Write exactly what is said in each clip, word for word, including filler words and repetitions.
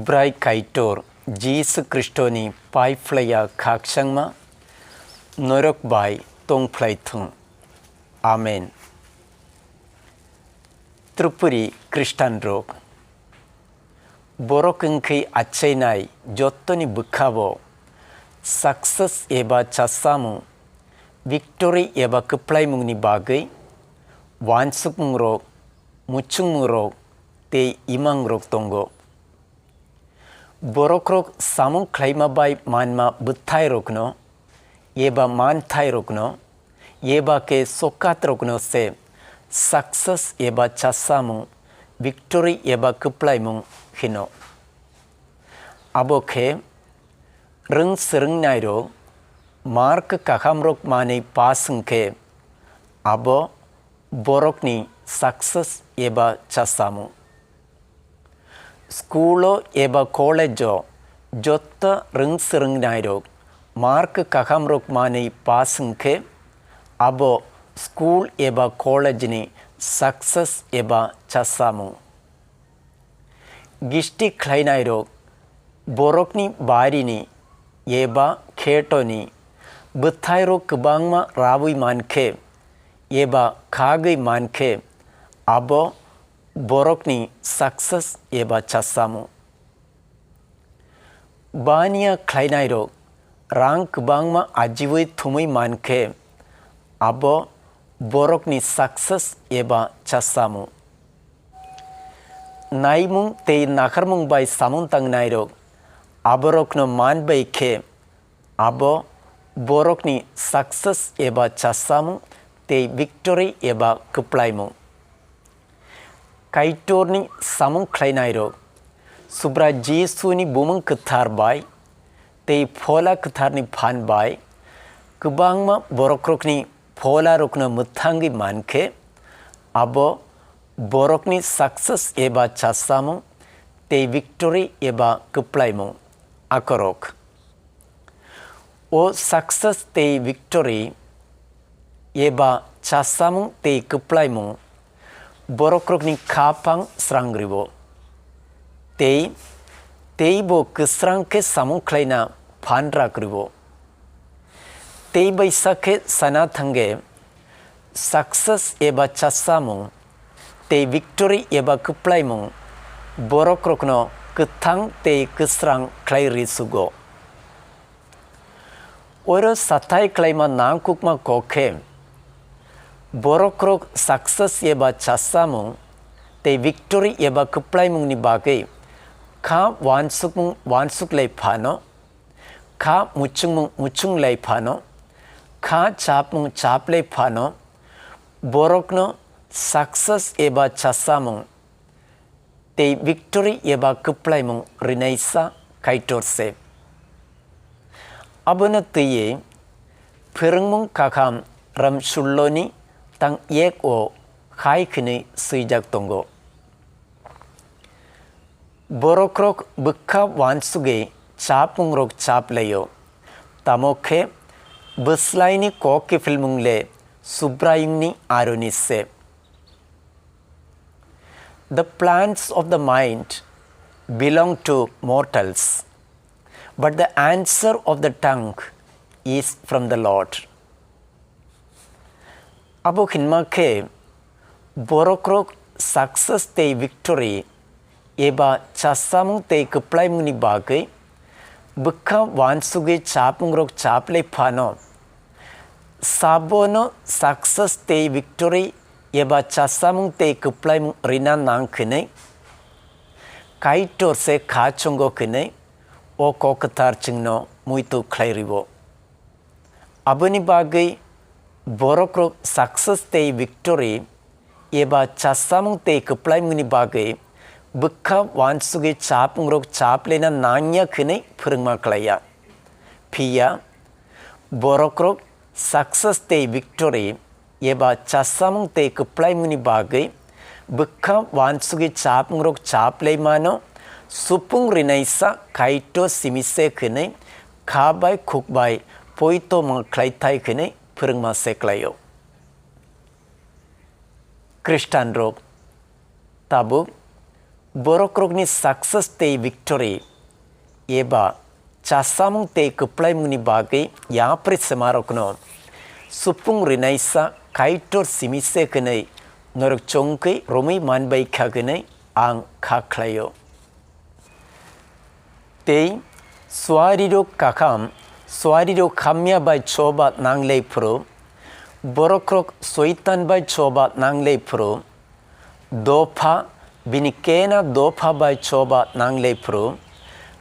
Bwrai Kaitor Jisu Khristoni pai phlaiya khakchangma norok bai tong phlai thung. Amen. Tripuri Khristanrok, borok wngkhe achainai jottoni bwkhao success eba chasamung, victory eba kwplaimungni bagwi uansukmungrok, muchungmungrok tei imangrok tongo. Borokrok samung khlaima bai manma bwthairokno, eba manthairokno, eba khe sokatrokno se success eba chasamung, victory eba kwplaimung hino. Abo khe rwng swrwngnairok mark kahamrok manwi pass wngkhe, abo borokni success eba chasamung. School-o eba college-o joto rwng swrwngnairok mark kahamrok manwi pass wngkhe, abo school eba college-ni success eba chasamung. Gisti khlainairok borokni barini eba khetoni bwthairok kwbangma raui mankhe eba khagwi mankhe, abo borokni success eba chasamung. Baniya khlainairok rang kwbangma ajiui thumui mankhe, abo borokni success eba chasamung. Naimung tei nakharmung bai samung tangnairok aborokno man bai khe, abo borokni success eba chasamung tei victory eba kwplaimung. Kaitorni samung khlainairok Subrai Jisuni bumung kwthar bai tei Phola Kwtharni phan bai kwbangma borokrokni pholarokno mwthangwi mankhe, abo borokni success eba chasamung tei victory eba kwplaimung akorok. O success tei victory eba chasamung tei kwplaimung borokrokni kha phang srang rwo. Tei, tei bo kwsrang khe samung khlaina phan rak rwo. Tei bai sa khe sana thangwi success eba chasamung tei victory eba kwplaimung borokrokno kwthang tei kwsrang khlai risugo. Oro sathai khlaima nangkukma kok khe, borokrok success eba chasamung tei victory eba kwplaimungni bagwi kha uansukmung uansuklai phano, kha muchungmung muchunglai phano, kha chapmung chaplai phano, borokno success eba chasamung tei victory eba kwplaimung rinaisa Kaitor se. Abono twiwi Phwrwngmung Kakham ram sullo ni tang ek o hai khwnwi swijak tongo. Borokrok bwkha uansugwi chapungrok chaplaio, tamo khe bwslaini kok kiphilmung le Subraiyungni aroni se. The plans of the mind belong to mortals, but the answer of the tongue is from the Lord. Abo hinma khe, borokrok success tei victory eba chasamung tei kwplaimungni bagwi bwkha uansugwi chapungrok chaplai phano, sabono success tei victory eba chasamung tei kwplaimung rina nang khinwi Kaitor se kha chongo khinwi o kok kwthar chwngno muitu khlai rwo. Aboni bagwi borokrok success tei victory eba chasamung tei kwplaimungni bagwi bwkha uansugwi chapungrok chaplaina nangya khinwi phwrwngma klaiya. Phiya borokrok success tei victory eba chasamung tei kwplaimungni bagwi bwkha uansugwi chapungrok chaplai mano, supung rinaisa Kaitor simi se khinwi kha bai khuk bai poito ma khlaithai khinwi phwrwngma se klaio. Khristanrok tabuk Borokrokni success tei victory eba chasamung tei kwplaimungni bagwi yapri semarokno supung rinaisa Kaitor simi se hwnwi norok chongkwi romwi manbai kha hwnwi ang kha khlaio. Tei suarirok kakham, suarirok hamya bai choba nanglai phuru, borokrok soitan bai choba nanglai phuru, dopha bini kena dopha bai choba nanglai phuru,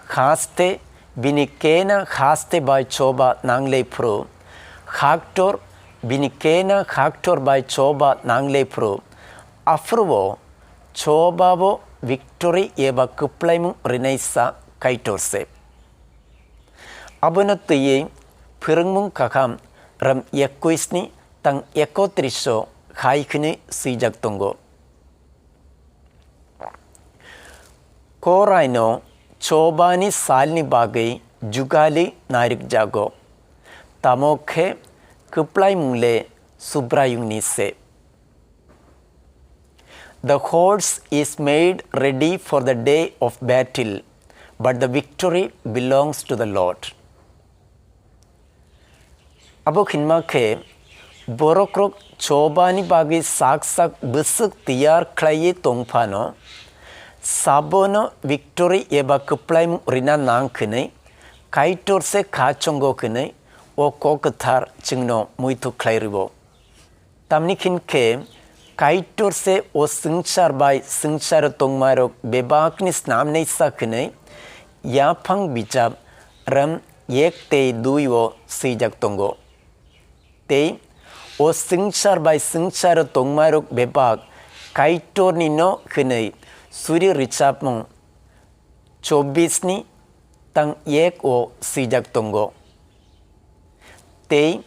haste bini kena haste bai choba nanglai phuru, haktor bini kena haktor bai choba nanglai phuru, aphuru o chobabo victory eba kwplaimung rinaisa Kaitor se. Abono twiwi Phwrwngmung Kakham ram ekkuisni tang ekotris o hai hwnwi swijak tongo. Koraino chobani salni bagwi jugali narikjago, tamo khe kwplaimung le Subraiyungni se. The horse is made ready for the day of battle, but the victory belongs to the Lord. Abo hinma khe borokrok chobani bagwi sak sak bwswk tiyar khlaiwi tong phano, sabono victory eba kwplaimung rina nang hwnwi Kaitor se kha chongo hwnwi o kok kwthar chwngno muitu khlai rwo. Tamni hwn khe Kaitor se o swngchar bai swngcharo tongmarok bebakni snamnaisa hwnwi yaphang bijap ram ek tei dui o swijak tongo. Tei o swngchar bai swngcharo tongmarok bebak Kaitorni no hwnwi suri rwchapmung chobbish ni tang ek o swijak tongo. Tei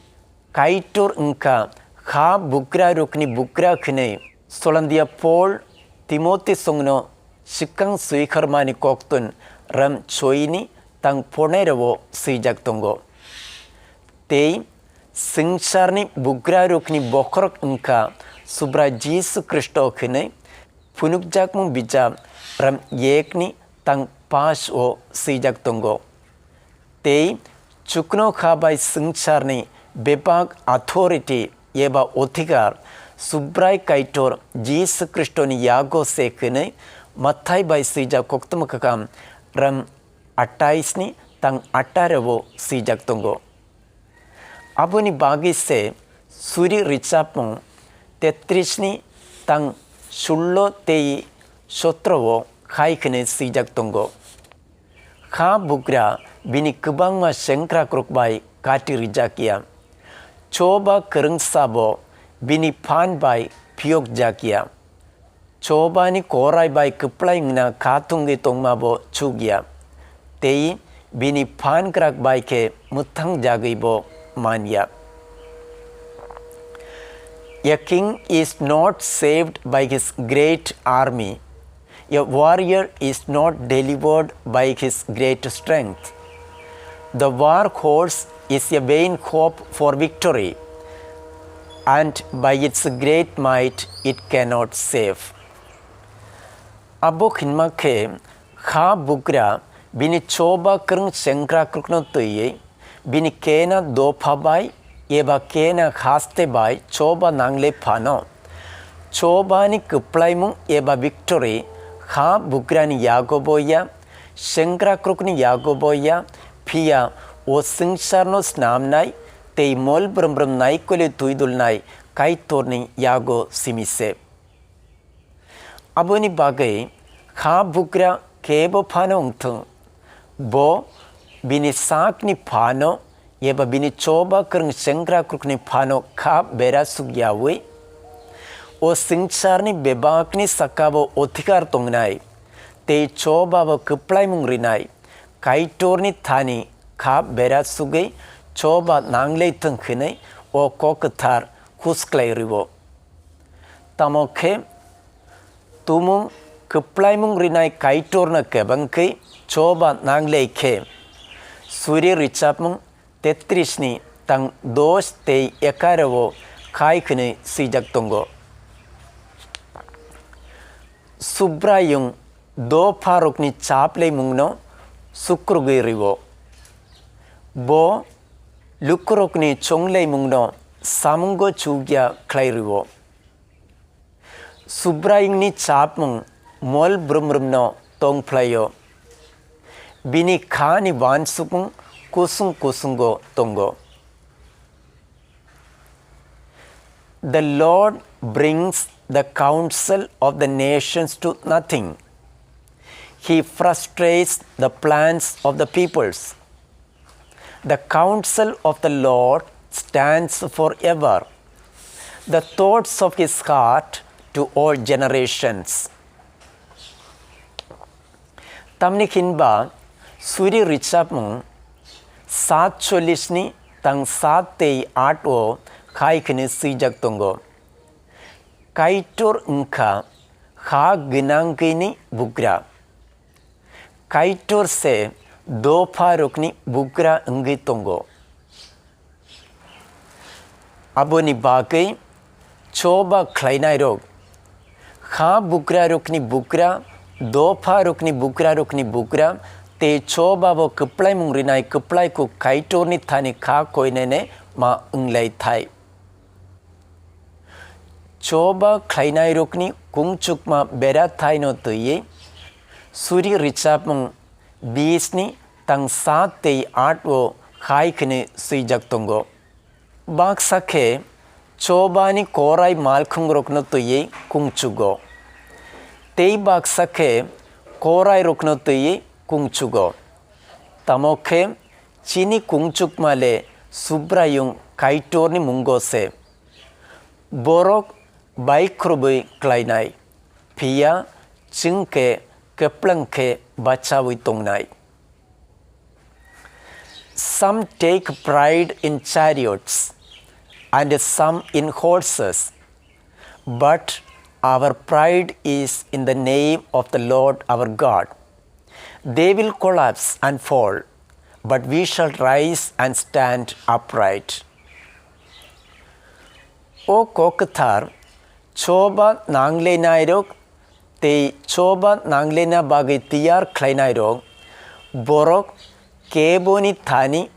Kaitor wngkha ha bugrarokni bugra hwnwi Solandia Paul Timothy songno swkang swikhormani koktun ram choi ni tang phornai rwo swijak tongo. Tei swngcharni bugrarokni bokhorok wngkha Subrai Jisu Khristo hwnwi phunukjakmung bijap ram yekni tang pas o swijak tongo. Tei chukno kha bai swngcharni bebak authority eba othikar Subrai Kaitor Jisu Khristoni yago se hwnwi Mathai bai swijak koktwma kakam ram atais ni tang atarebo swijak tongo. Aboni bagwi se suri rwchapmung tetris ni tang sullo tei sotro o khai hwnwi swijak tongo. Ha bugra bini kwbangma sengkrakrok bai kati rijak ya. Choba kwrwngsabo bini phan bai phiyokjak ya. Chobani korai bai kwplai wngna kha thungwi tongmabo chuk ya, tei bini phan kwrak bai khe mwthang jagwibo man ya. A king is not saved by his great army. A warrior is not delivered by his great strength. The war horse is a vain hope for victory, and by its great might it cannot save. Abo hinma khe ha bugra bini choba kwrwng sengkrakrokno twiwi bini kena dopha bai eba kena haste bai choba nangle phano, chobani kwplaimung eba victory ha bugrani yago bo ya, sengkrakrokni yago bo ya, phiya o swngcharno snamnai tei mol brwm brwm naikolwi twidulnai Kaitorni yago simi se. Aboni bagwi ha bugra kebo phano wngthung, bo bini sakni phano eba bini choba kwrwng sengkrakrokni phano kha bera suk yaui, o swngcharni bebakni sakabo othikar tongnai tei chobabo kwplaimung rinai Kaitorni thani kha bera sugwi choba nanglai thung hwnwi o kok kwthar husklai rwo. Tamo khe tumung kwplaimung rinai Kaitorno kebengkhe choba nanglai khe suri rwchapmung tetris ni tang dos tei ekaro o khai hwnwi swijak tongo. Subraiyung dopharokni chaplaimungno sukrugwi rwo. Bo lukurokni chonglaimungno samungo chukya khlai rwo. Subraiyungni chapmung mol brumbrumno tong phlaio. Bini khani uansukmung kusung kusungo tongo. The Lord brings the counsel of the nations to nothing. He frustrates the plans of the peoples. The counsel of the Lord stands forever, the thoughts of his heart to all generations. Tamni hinba suri rwchapmung satchollisni tang sat tei aat o hai hwnwi swijak tongo. Kaitor wngkha ha gwnangwini bugra. Kaitor se dopharokni bugra wngwi tongo. Aboni bagwi choba khlainairok, ha bugrarokni bugra, dopharokni bugrarokni bugra, tei chobabo kwplaimung rinai kwplai kuk Kaitorni thani kha koinene ma wnglai thai. Choba khlainairokni kungchukma bera thaino twiwi suri rwchapmung bisni tang sat tei aat o hai hwnwi swijak tongo. Baksa khe chobani korai malkhungrokno twiwi kungchugo, tei baksa khe korairokno twiwi kungchugo. Tamo khe chini kungchukma le Subraiyung Kaitorni mungo se. Borok baikhorobwi klainai, phiya chwng khe kwplwng khe bachaui tongnai. Some take pride in chariots and some in horses, but our pride is in the name of the Lord our God. They will collapse and fall, but we shall rise and stand upright. O kok kwthar, choba nanglenairok tei choba nanglena bagwi tiyar khlainairok, borok keboni thani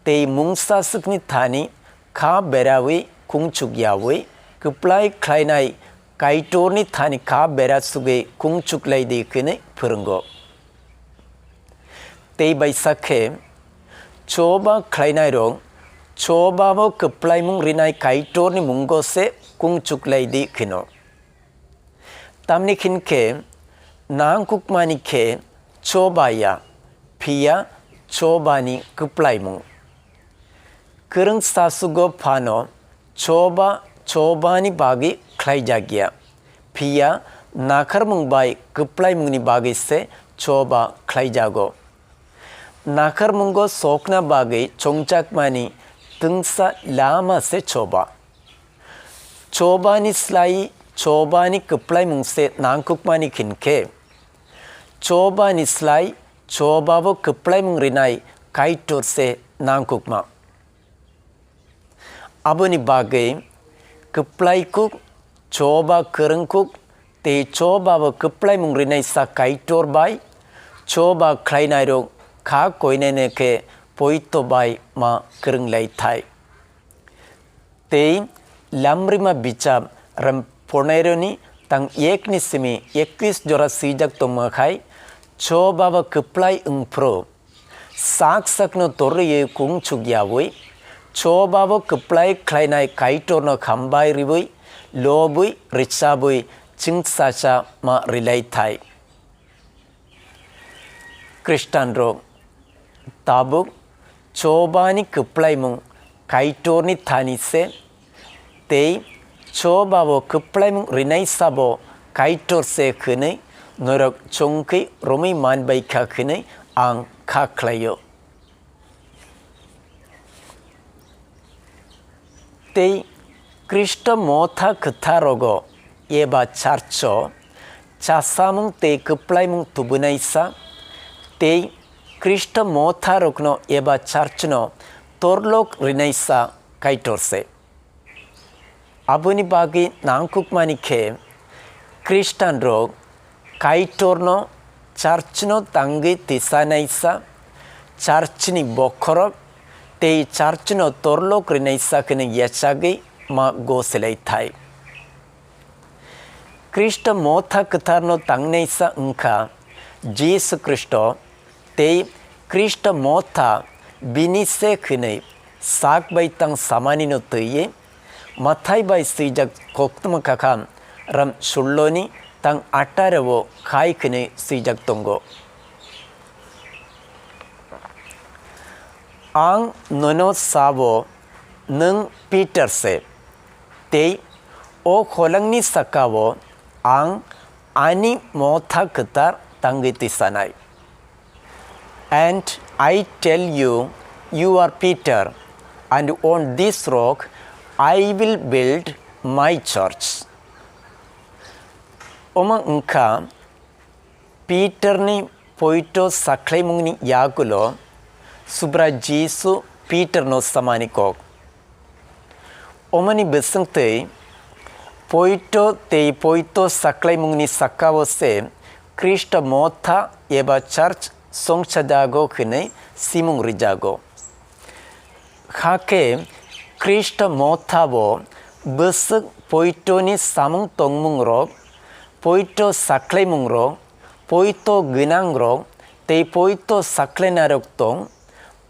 tei mungsaswkni thani kha beraui kungchuk yaui kwplai khlainai Kaitorni thani kha bera sugwi kungchuk lai di hwnwi phwrwngo. Tei baisa khe, choba khlainairok chobabo kwplaimung rinai Kaitorni mungo se kungchuk lai di kheno. Tamni hwn khe, nangkukmani khe choba ya, phiya chobani kwplaimung. Kwrwng sasugo phano choba chobani bagwi khlaijakya, phiya nakharmung bai kwplaimungni bagwi se choba khlaijago. Nakharmungo sokna bagwi chongjakmani twngsa lama se choba. Chobani slai chobani kwplaimung se nangkukmani hwn khe, chobani slai chobabo kwplaimung rinai Kaitor se nangkukma. Aboni bagwi kwplai kuk, choba kwrwng kuk tei chobabo kwplaimung rinaisa Kaitor bai choba khlainairok kha koinene khe poito bai ma kwrwng lai thai. Tei Lamrima bichap rem phonaironi tang ekni simi ekis jora swijak tongma khai, chobabo kwplai wngphru sak sakno torwi kungchuk yaui, chobabo kwplai khlainai Kaitorno khambai riui, lobwi rwchabwi chwngsacha ma rilai thai. Khristanrok tabuk chobani kwplaimung Kaitorni thani se, tei chobabo kwplaimung rinai sabo Kaitor se hwnwi norok chongkhe romwi man bai kha hwnwi ang kha khlaio. Tei Khristo motha kwtharogo eba church-o chasamung tei kwplaimung tubunaisa tei Khristo motharokno eba church-no torlok rinaisa Kaitor se. Aboni bagwi nangkukmani khe Khristanrok Kaitorno Church no tangwi tisanaisa, church ni bokhorok tei church no torlok rinaisa kheno yachagwi ma goselai thai. Khristo motha kwtharno tangnaisa wngkha Jisu Khristo, tei Khristo motha bini se khwnwi sak bai tang samanino twiwi Mathai bai swijak koktwma kakham ram sullo ni tang atareo khai khwnwi swijak tongo. Ang nono sabo, nwng Peter se, tei o holangni sakao ang ani motha kwthar tangwi tisanai. And I tell you, you are Peter, and on this rock I will build my church. Omo wngkha Peterni poito sakhlaimungni yagulo Subra Jisu Peterno samani kok. Omoni bwswngtwi poito tei poito sakhlaimungni sakao se Khristo motha eba church songchajago hwnwi simung rwjago. Hakhe Khristo mothabo bwswk poitoni samung tongmungrok, poito sakhlaimungrok, poito gwnangrok tei poito sakhlainairok tong,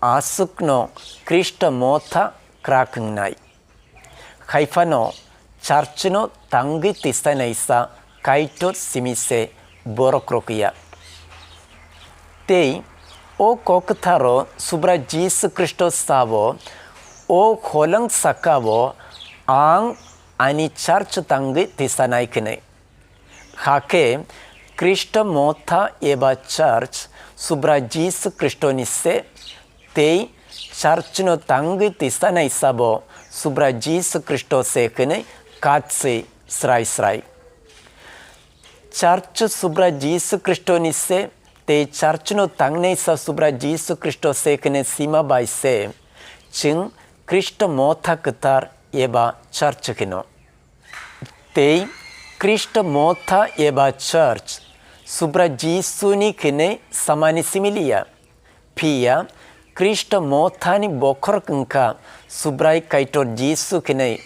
aswkno Khristo motha kwrak wngnai. Haiphano church no tangwi tisainaisa Kaitor simi se borok rok ya. Tei o kok kwtharo Subra Jisu Khristo sabo, o holang sakao ang ani church tangwi tisanai khnwi. Hakhe Khristo motha eba church Subra Jisu Khristoni se, tei church no tangwi tisanai sabo Subra Jisu Khristo se hwnwi katswi srai srai. Church Subra Jisu Khristoni se, tei church no tangnai sa Subra Jisu Khristo se hwnwi sima bai se chwng Khristo motha kwthar eba church hwno. Tei Khristo motha eba church Subra Jisuni khinwi samani similiya. Phiya Khristo mothani bokhorok wngkha Subrai Kaitor Jisu khinwi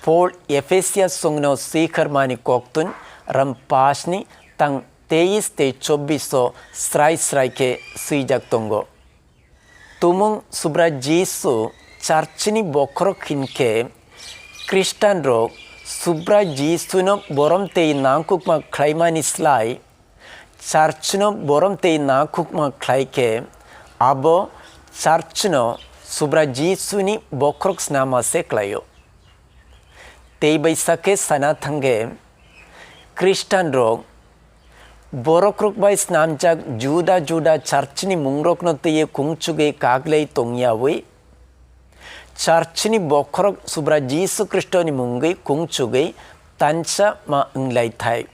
Paul Ephesia songno swikharmani koktun ram pasni tang teis tei chobbiso srai srai khe swijak tongo. Tumung Subra Jisu churchni bokhorok hinkhe Khristanrok Subra Jisuno borom tei nangkukma khlaimani slai, churchno borom tei nangkukma khlaikhe abo churchno Subra Jisuni bokhorok snama se khlaio. Tei bai sakhe sana thangkhe Khristanrok borokrok bai snamjak juda juda churchni mungrokno twiwi kungchugwi kaglai tongyawi, churchni bokhorok Subra Jisu Khristoni mungwi kungchugwi tansa ma wnglai thai.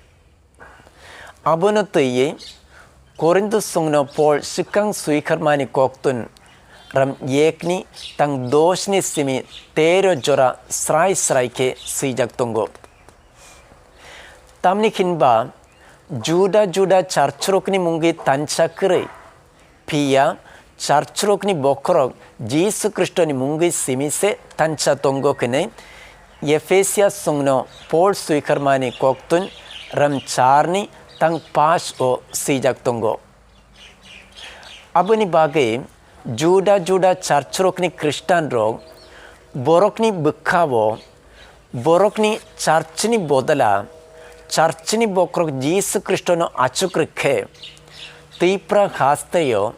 Abono twiwi Korinthosongno Paul swkang swikharmani koktun ram yekni tang dosni simi tero jora srai srai khe swijak tongo. Tamni hinba juda juda churchrokni mungwi tansa kwrwi, phiya churchrokni bokhorok Jisu Khristoni mungwi simi se tansa tongo hwnwi Ephesia songno Paul swikharmani koktun ram charni tang pas o swijak tongo. Aboni bagwi juda juda churchrokni Khristanrok borokni bwkhao borokni churchni bodala churchni bokhorok Jisu Khristono achuk rwkhe Twipra hasteo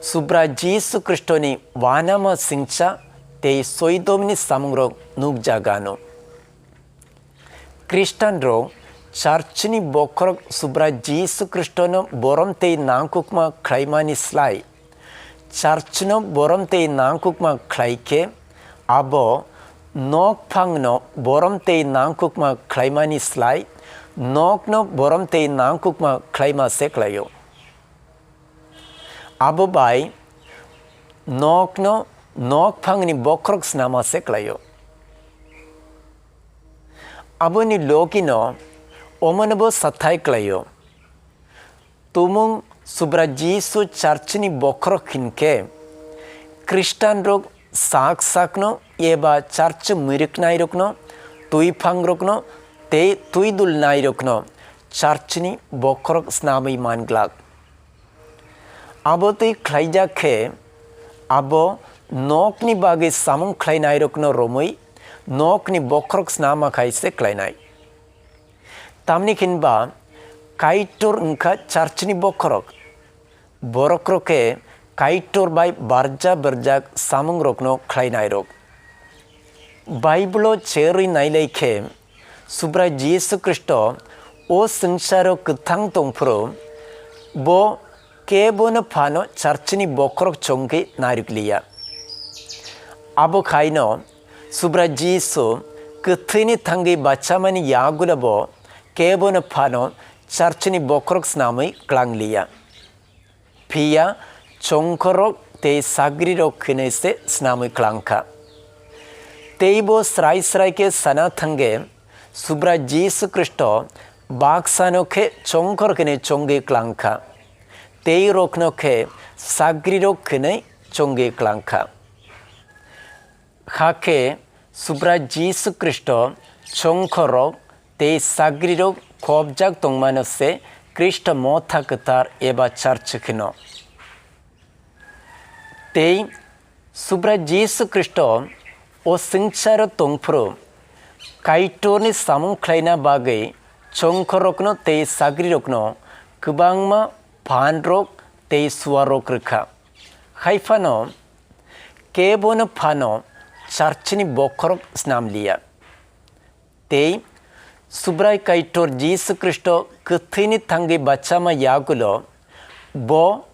Subra Jisu Khristoni wanama singcha tei soidomni samungrok nukjagano. Khristanrok churchni bokhorok Subra Jisu Khristono borom tei nangkukma khlaimani slai, churchno borom tei nangkukma khlaikhe abo nokphangno borom tei nangkukma khlaimani slai nokno borom tei nangkukma khlaima se khlaio. Abo bai nokno nokphangni bokhorok snama se khlaio. Aboni logino omonobo sathai khlaio. Tumung Subra Jisu church ni bokhorok hinkhe Christian rok sak sakno eba church mwrwknai rokno, twiphang rokno tei twidulnai rokno church ni bokhorok snamwi manglak. Abo twi khlaijak khe abo nokni bagwi samung khlainairokno romwi nokni bokhorok snama khai se khlainai. Tamni hinba Kaitor wngkha church ni bokhorok. Borokrok khe Kaitor bai barja berjak samungrokno khlainairok. Bible-o cherwi nailai khe, Subrai Jisu Khristo o swngcharo kwthang tongphuru, bo kebono phano church ni bokhorok chongwi narwkliya. Abo khaino Subrai Jisu kwthwini thangwi bachamani yagulo bo kebono phano church ni bokhorok snamwi klangliya. Phiya chongkhorok tei sagrirok hinwi se snamwi klangkha. Teibo srai srai khe sana thangkhe, Subra Jisu Khristo baksano khe chongkhor hinwi chongwi klangkha, tei rokno khe sagrirok hinwi chongwi klangkha. Hakhe Subra Jisu Khristo chongkhorok tei sagrirok khopjak tongmano se Khristo motha kwthar eba church hino. Tei Subra Jisu Khristo o swngcharo tongphuru Kaitorni samung khlaina bagwi chongkhorokno tei sagrirokno kwbangma phanrok tei suarok rwkha. Haiphano kebono phano church ni bokhorok snamliya. Tei Subrai Kaitor Jisu Khristo kwthwini thangwi bachama yagulo bo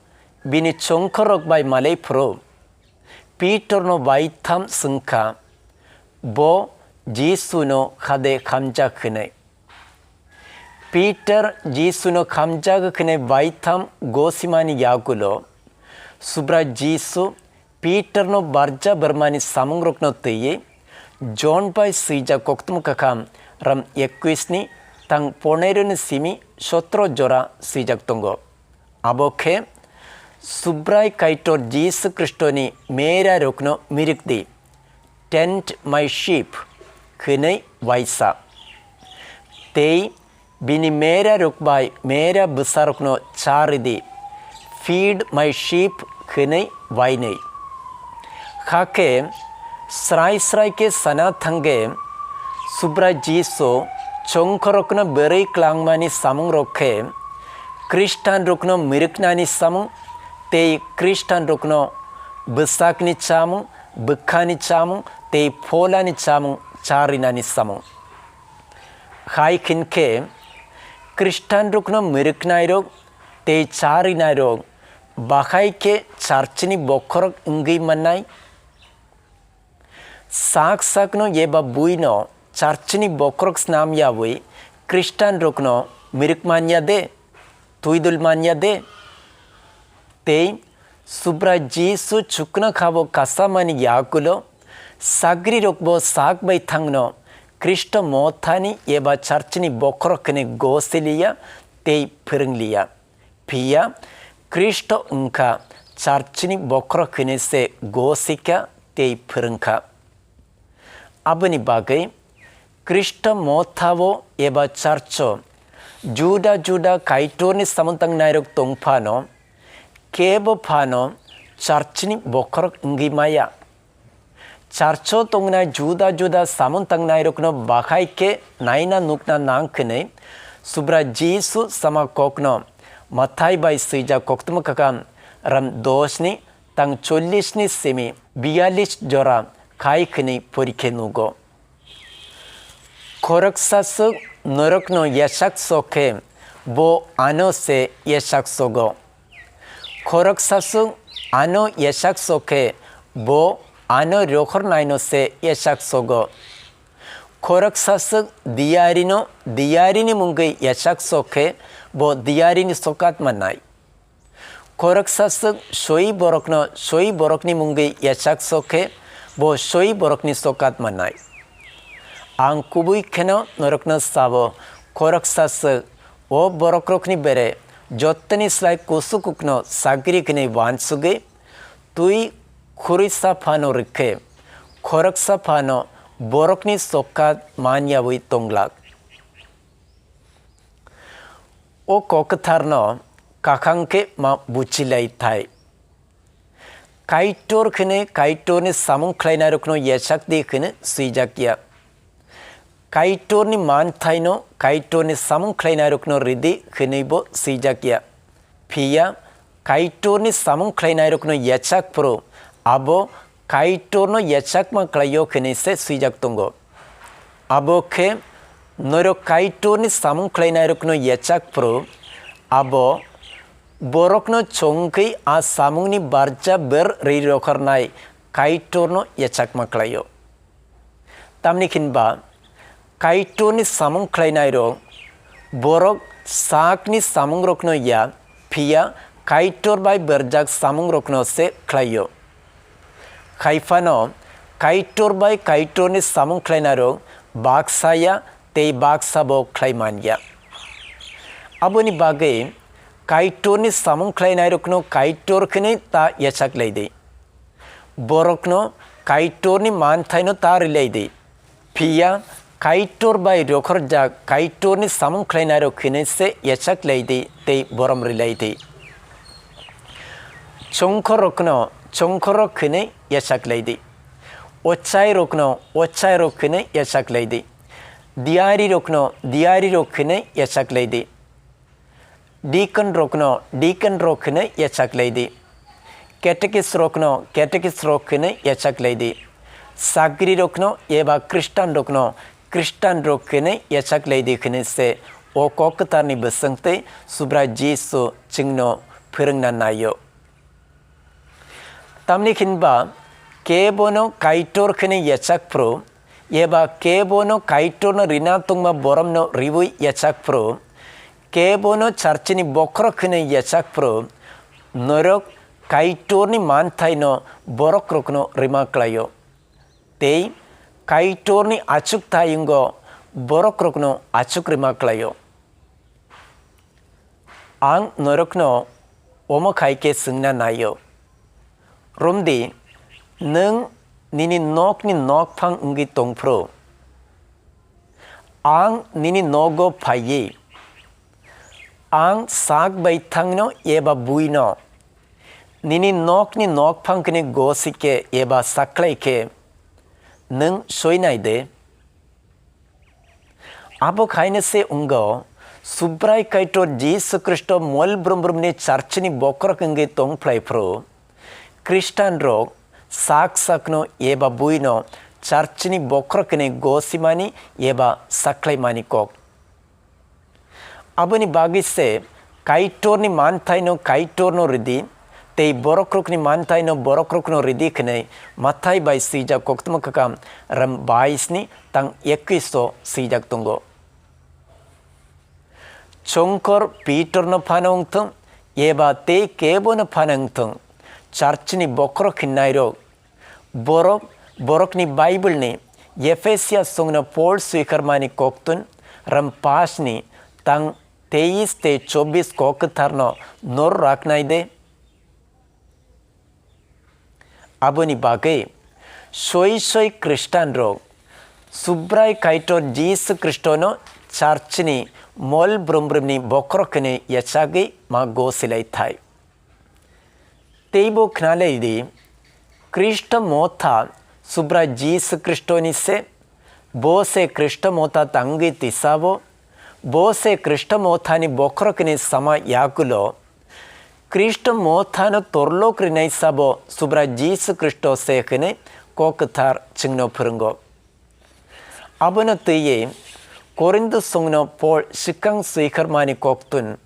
bini chongkhorok bai malai phuru Pitorno baitham swngkha, bo Jisuno hade khamjak hinwi. Pitor Jisuno khamjak hinwi baitham gosimani yagulo, Subra Jisu Pitorno barja bermani samungrokno twiwi Jon bai swijak koktwma kakham ram ekkuisni tang poneroni simi sotro jora swijak tongo. Abo khe Subrai Kaitor Jisu Khristoni mera rokno mirik di. Tend my sheep, hwnwi waisa. Tei bini mera rok bai mera bwsarokno cha rwdi, feed my sheep, hwnwi wainwi. Hakhe srai srai khe sana thangkhe, Subrai Jisu chongkhorokno bwrwi klangmani samungrok khe, Khristanrokno mwrwknani samung tei Khristanrokno bwsakni chamung, bwkhani chamung tei pholani chamung charinani samung. Hai hinkhe, Khristanrokno mwrwknairok tei charinairok bahai khe churchni bokhorok wngwi mannai. Sak sakno eba buino churchni bokhorok snam yaui Khristanrokno mwrwk manya de, twidul manya de? Tei Subrai Jisu chuknokhabo kasamani yagulo sagrirokbo sak bai thangno Khristo mothani eba churchni bokhorok hwnwi gosiliya tei phwrwngliya. Phiya Khristo wngkha churchni bokhorok hwnwi se gosika tei phwrwngkha. Aboni bagwi Khristo mothao eba churcho juda juda Kaitorni samung tangnairok tong phano, kebo phano churchni bokhorok wngwi maya. Churcho tongnai juda juda samung tangnairokno bahai khe naina nukna nang hwnwi Subra Jisu sama kokno Mathai bai swijak koktwma kakham ram dos ni tang chollish ni simi biyalish jora khai hwnwi porikhe nugo. Khoroksa swk norokno yasak sok khe bo ano se yasak sogo. Khoroksa swk ano yasak sok khe bo ano rohornaino se yasak sogo. Khoroksa swk diyarino diyarini mungwi yasak sok khe bo diyarini sokat mannai. Khoroksa swk soi borokno soi borokni mungwi yasak sok khe bo soi borokni sokat mannai. Ang kubui kheno norokno sabo, khoroksa swk o borokrokni bere jottoni slai kusu kukno sagri kwnwi uansugwi twi khurwisa phano rwkhe khoroksa phano borokni sokat man yaui tong glak. O kok kwtharno kakhang khe ma buchilai thai. Kaitor khwnwi Kaitorni samung khlainairokno yachak di hwnwi swijak ya. Kaitorni manthaino Kaitorni samung khlainairokno ridi hwnwibo swijak ya. Phiya Kaitorni samung khlainairokno yachak phuru abo Kaitorno yachakma khlaio hwnwi se swijak tongo. Abo khe norok Kaitorni samung khlainairokno yachak phuru abo borokno chongwi a samungni barja ber ri rokharnai Kaitorno yachakma khlaio. Tamni hinba Kaitorni samung khlainairok borok sakni samungrokno ya, phiya Kaitor bai berjak samungrokno se khlaio. Hai phano Kaitor bai Kaitorni samung khlainairok baksa ya tei baksa bo khlai man ya. Aboni bagwi Kaitorni samung khlainairokno Kaitor hwnwi ta yachak lai di. Borokno Kaitorni manthaino ta rwlai di. Phiya Kaitor bai rokhorjak Kaitorni samung khlainairok hwnwi se yachak lai di tei borom rwlai di. Chongkhorrokno chongkhorrok hwnwi yachak lai di. Ochairokno ochairok hwnwi yachak lai di. Diarirokno diarirok hwnwi yachak lai di. Deacon rokno deacon rok hwnwi yachak lai di. Catechist rokno catechist rok hwnwi yachak lai di. Sagri rokno eba Khristan rokno Khristan rok hwnwi yachak lai di hwnwi se o kok kwtharni bwswng tei Subrai Jisu chwngno phwrwngna naio. Tamni hinba kebono Kaitor hwnwi yachak phuru, eba kebono Kaitorno rina tongma boromno riui yachak phuru, kebono charchini bokhorok hwnwi yachak phuru, norok Kaitorni manthaino borokrokno rima klaio. Tei Kaitorni achuk tayungo borokrokno achuk rima klaio. Ang norokno omo khai khe swngna naio. Romdi, nwng nini nokni nokphang wngwi tong phuru? Ang nini nogo phaiwi, ang sak bai thangno eba buino, nini nokni nokphang kini gosi khe eba saklai khe, nwng soinai de? Abo khaina se wngo, Subrai Kaitor Jisu Khristo mol brum brumni charchini bokhorok wngwi tong phlai phuru, Khristanrok sak sakno eba buino charchini bokhorok hwnwi gosimani eba saklaimani kok. Aboni bagwi se Kaitorni manthaino Kaitorno ridi, tei borokrokni manthaino borokrokno ridi hwnwi Mathai bai swijak koktwma kwkam ram bais ni tang ekis o swijak tongo. Chongkhor Pitorno phano wngthung, eba tei kebono phano wngthung, charchini bokhorok hinnairok, borok, borokni Bible ni Ephesia songno Paul swikarmani koktun ram pas ni tang teis tei chobis kok kwtharno nor raknai de? Aboni bagwi soi soi Khristanrok Subrai Kaitor Jisu Khristono charchini mol brum brumni bokhorok hwnwi yachagwi ma gosilai thai. Teibo khnalai di, Khristo motha Subrai Jisu Khristoni se, bo se Khristo motha tangwi tisabo, bo se Khristo mothani bokhorokni sama yagulo, Khristo mothano torlok rinai sabo Subrai Jisu Khristo se hwnwi kok kwthar chwngno phwrwngo. Abono twiwi Korinto songno Paul swkang swikhormani koktun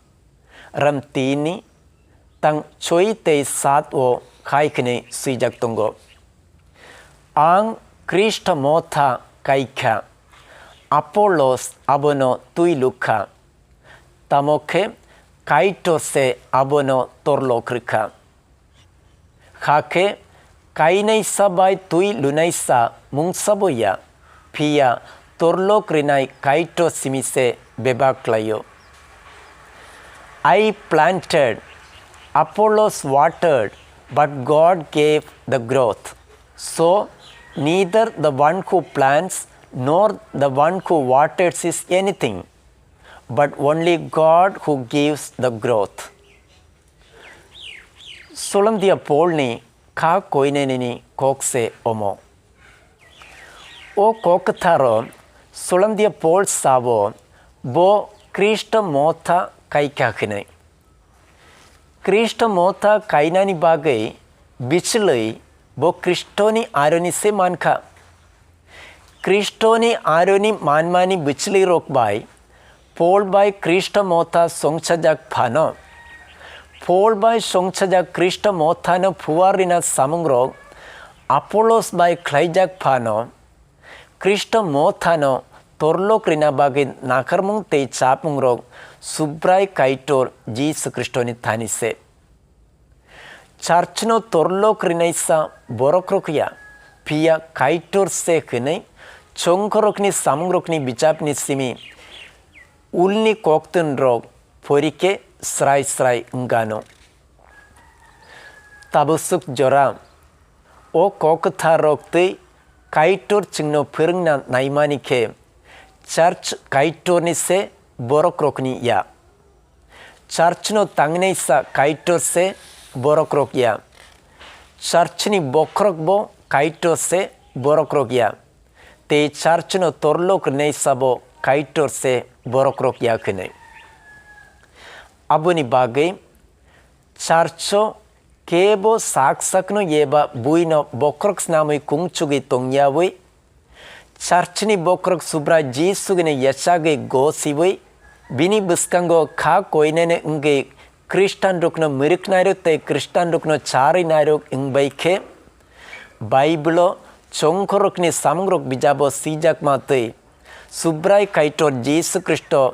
ram tini tang choi tei sat o khai khwnwi swijak tongo. Ang Khristo motha kaikha, Apollos abono twi lukha, tamo khe Kaitor se abono torlok rwkha. Hakhe kainaisa bai twi lunaisa mungsabo ya, phiya torlok rinai Kaitor simi se bebak klaio. I planted, Apollos watered, but God gave the growth. So, neither the one who plants nor the one who waters is anything, but only God who gives the growth. Sulamdia Paul ni kha koinenini kok se omo. O kok kwtharo Sulamdia Paul sabo bo Krista motha kaikha hinwi. Krista motha kainani bagwi bichilwi bo Kristoni aroni se mankha. Kristoni aroni manmani bichilwi rok bai Paul bai Krista motha songchajak phano, Paul bai songchajak Krista mothano phuar rina samungrok Apollos bai khlaijak phano, Krista mothano torlok rina bagwi nakarmung tei chapmungrok Subrai Kaitor Jisu Kristoni thani se. Churchno torlok rinaisa borokrok ya, phiya Kaitor se hwnwi chongkhorokni samungrokni bichapni simi ulni koktwnrok porike srai srai wngano. Tabuk swk jora o kok kwtharrok tei Kaitor chwngno phwrwngna naimani khe church Kaitorni se borokrokni ya. Churchno tangnaisa Kaitor se borokrok ya. Churchni bokhorokbo Kaitor se borokrok ya. Tei churchno torlok rwnaisabo Kaitor se borokrok ya hwnwi. Aboni bagwi churcho kebo sak sakno eba buino bokhorok snamwi kungchugwi tongyawi, churchni bokhorok Subrai Jisugwino yachagwi gosiwi, bini bwskango kha koinene wngwi Khristanrokno mwrwknairok tei Khristanrokno charwinairok wngbai khe, Baibolo chongkhorokni samungrok bijabo swijakma twi Subrai Kaitor Jisu Khristo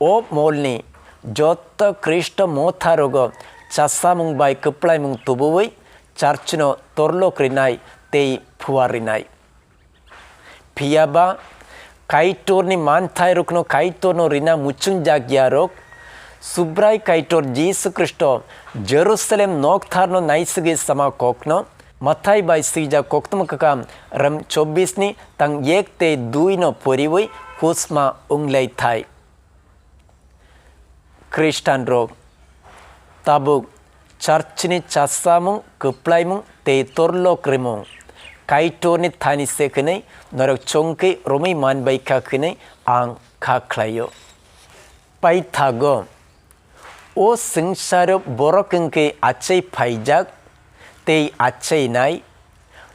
o molni jotto Khristo motharogo chasamung bai kwplaimung tubuwi churchno torlok rinai tei phuar rinai. Phiya ba Kaitorni manthairokno Kaitorno rina muchungjak yarok, Subrai Kaitor Jisu Khristo Jerusalem noktharno naisugwi sama kokno, Mathai bai swijak koktwma kwkam ram chobbish ni tang ek tei dui no poriwi husma wnglai thai. Khristanrok tabuk churchni chasamung, kwplaimung tei torlok rimung Kaitorni thani se hwnwi norok chongkhe romwi manbai kha hwnwi ang kha khlaio. Paithago o swngcharo borok wngkhe achai phaijak tei achainai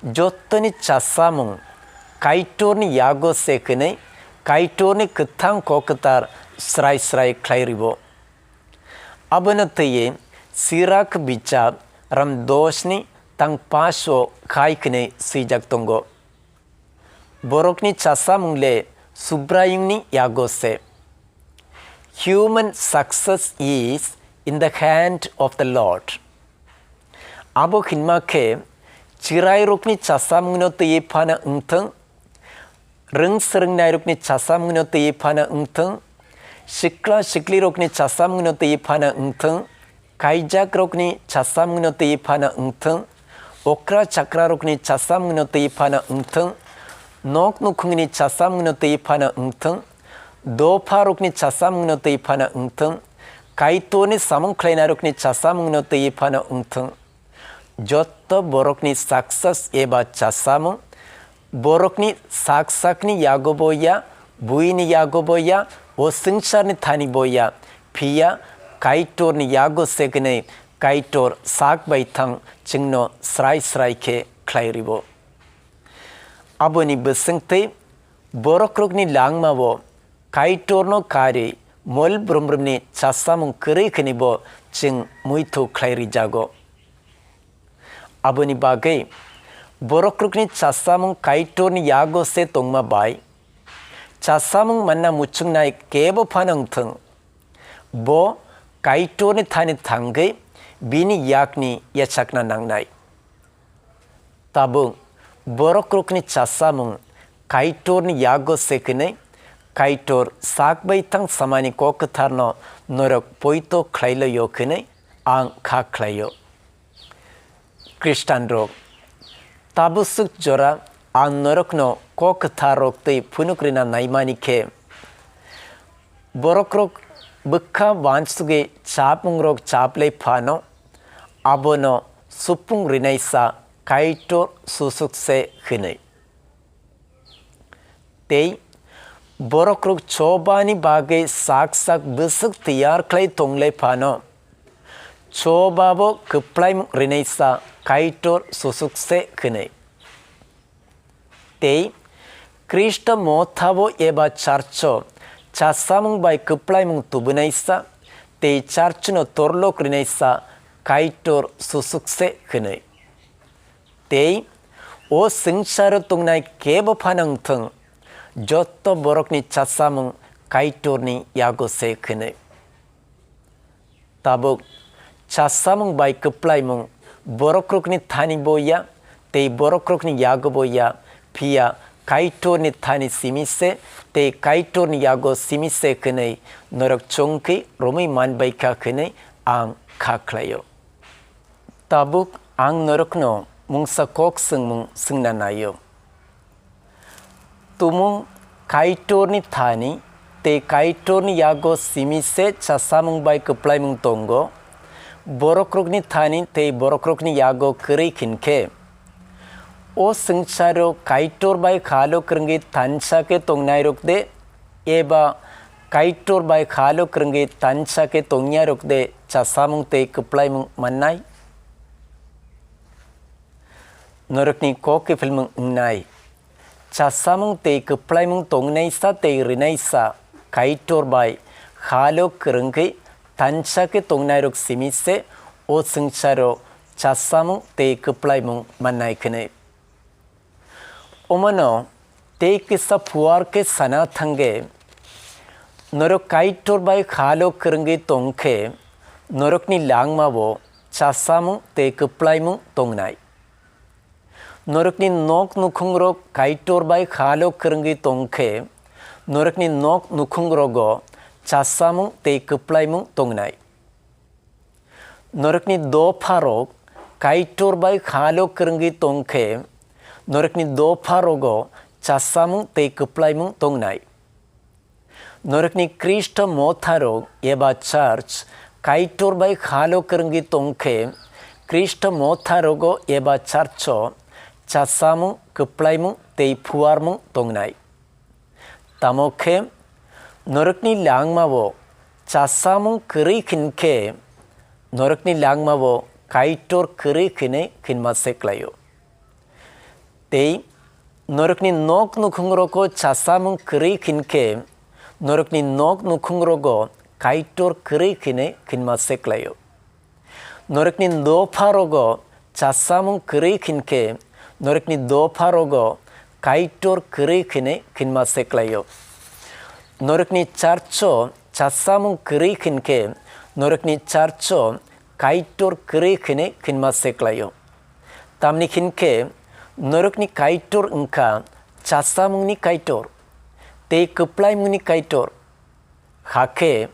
jottoni chasamung Kaitorni yago se hwnwi Kaitorni kwthang kok kwthar srai srai khlai rwo. Abono twiwi Sirak bichap ram dos ni tang pash o khai hwnwi swijak tongo. Borokni chasamung le Subraiyungni yago se. Human success is in the hand of the Lord. Abo hinma khe, chwrairokni chasamungno twiwi phano wngthung, rwng swrwngnairokni chasamungno twiwi phano wngthung, sikla siklirokni chasamungno twiwi phano wngthung, kaijakrokni chasamungno twiwi phano wngthung, okra chakrarokni chasamungno twiwi phano wngthung, nok nukhungni chasamungno twiwi phano wngthung, dopharokni chasamungno twiwi phano wngthung, Kaitorni samung khlainarokni chasamungno twiwi phano wngthung. Jotto borokni success eba chasamung, borokni sak sakni yagobo ya, buini yagobo ya, o swngcharni thanibo ya, phiya Kaitorni yago se hwnwi Kaitor sak bai thang chwngno srai srai khe khlai rwo. Aboni bwswngtwi borokrokni langmao Kaitorno karwi mol brumbrumni chasamung kwrwi khwnibo chwng muitu khlai rijago. Aboni bagwi borokrokni chasamung Kaitorni yago se tongma bai chasamung manna muchungnai kebo phano wngthung, bo Kaitorni thani thangwi bini yakni yachakna nangnai. Tabuk borokrokni chasamung Kaitorni yago se hwnwi Kaitor sak bai thang samani kok kwtharno norok poito khlai loio hwnwi ang kha khlaio. Khristanrok, tabuk swk jora ang norokno kok kwtharrok tei phunuk rina naimani khe, borokrok bwkha wansugwi chamungrok chaplai phano, abono supung rinaisa Kaitor susuk se hwnwi. Tei borokrok chobani bagwi sak sak bwswk tiyar khlai tonglai phano, chobabo kwplaimung rinaisa Kaitor susuk se hwnwi. Tei Khristo mothabo eba charcho chasamung bai kwplaimung tubwinaisa tei charchono torlok rinaisa Kaitor susuk se hwnwi. Tei o swngcharo tongnai kebo phano wngthung, jotto borokni chasamung Kaitorni yago se hwnwi. Tabuk chasamung bai kwplaimung borokrokni thani bo ya tei borokrokni yago bo ya, phiya Kaitorni thani simi se tei Kaitorni yago simi se hwnwi norok chongkhe romwi man bai kha hwnwi ang kha khlaio. Tabuk ang norokno mungsa kok swngmung swngna naio. Tumung Kaitorni thani tei Kaitorni yago simi se chasamung bai kwplaimung tongo. Borokrokni thani tei borokrokni yago kwrwi khin khe, o swngcharo Kaitor bai khalo kwrwngwi thansa khe tongnairok de, eba Kaitor bai khalo kwrwngwi thansa khe tongyarok de chasamung tei kwplaimung mannai? Norokni kok kiphilmung wngnai. Chasamung tei kwplaimung tongnaisa tei rinaisa Kaitor bai khalo kwrwngwi thansa khe tongnairok simi se o swngcharo chasamung tei kwplaimung mannai hwnwi. Omono tei kisa phuar khe sana thangkhe, norok Kaitor bai khalo kwrwngwi tong khe, norokni langmao chasamung tei kwplaimung tongnai. Norokni nok nukhungrok Kaitor bai khalo kwrwngwi tong khe, norokni nok nukhungrogo chasamung tei kwplaimung tongnai. Norokni dopharok Kaitor bai khalo kwrwngwi tong khe, norokni dopharogo chasamung tei kwplaimung tongnai. Norokni Khristo motharok eba church Kaitor bai khalo kwrwngwi tong khe, Khristo motharogo eba churcho chasamung, kwplaimung tei phuarmung tongnai. Tamo khe, norokni langmao chasamung kwrwi khin khe, norokni langmao Kaitor kwrwi khinwi khinma se klaio. Tei norokni nok nukhungrogo chasamung kwrwi khin khe, norokni nok nukhungrogo Kaitor kwrwi khinwi khinma se klaio. Norokni dopharogo chasamung kwrwi khin khe, norokni dopharogo Kaitor kwrwi khinwi khinma se klaio. Norokni churcho chasamung kwrwi khin khe, norokni churcho Kaitor kwrwi khinwi khinma se klaio. Tamni khin khe, norokni Kaitor wngkha chasamungni Kaitor tei kwplaimungni Kaitor. Hakhe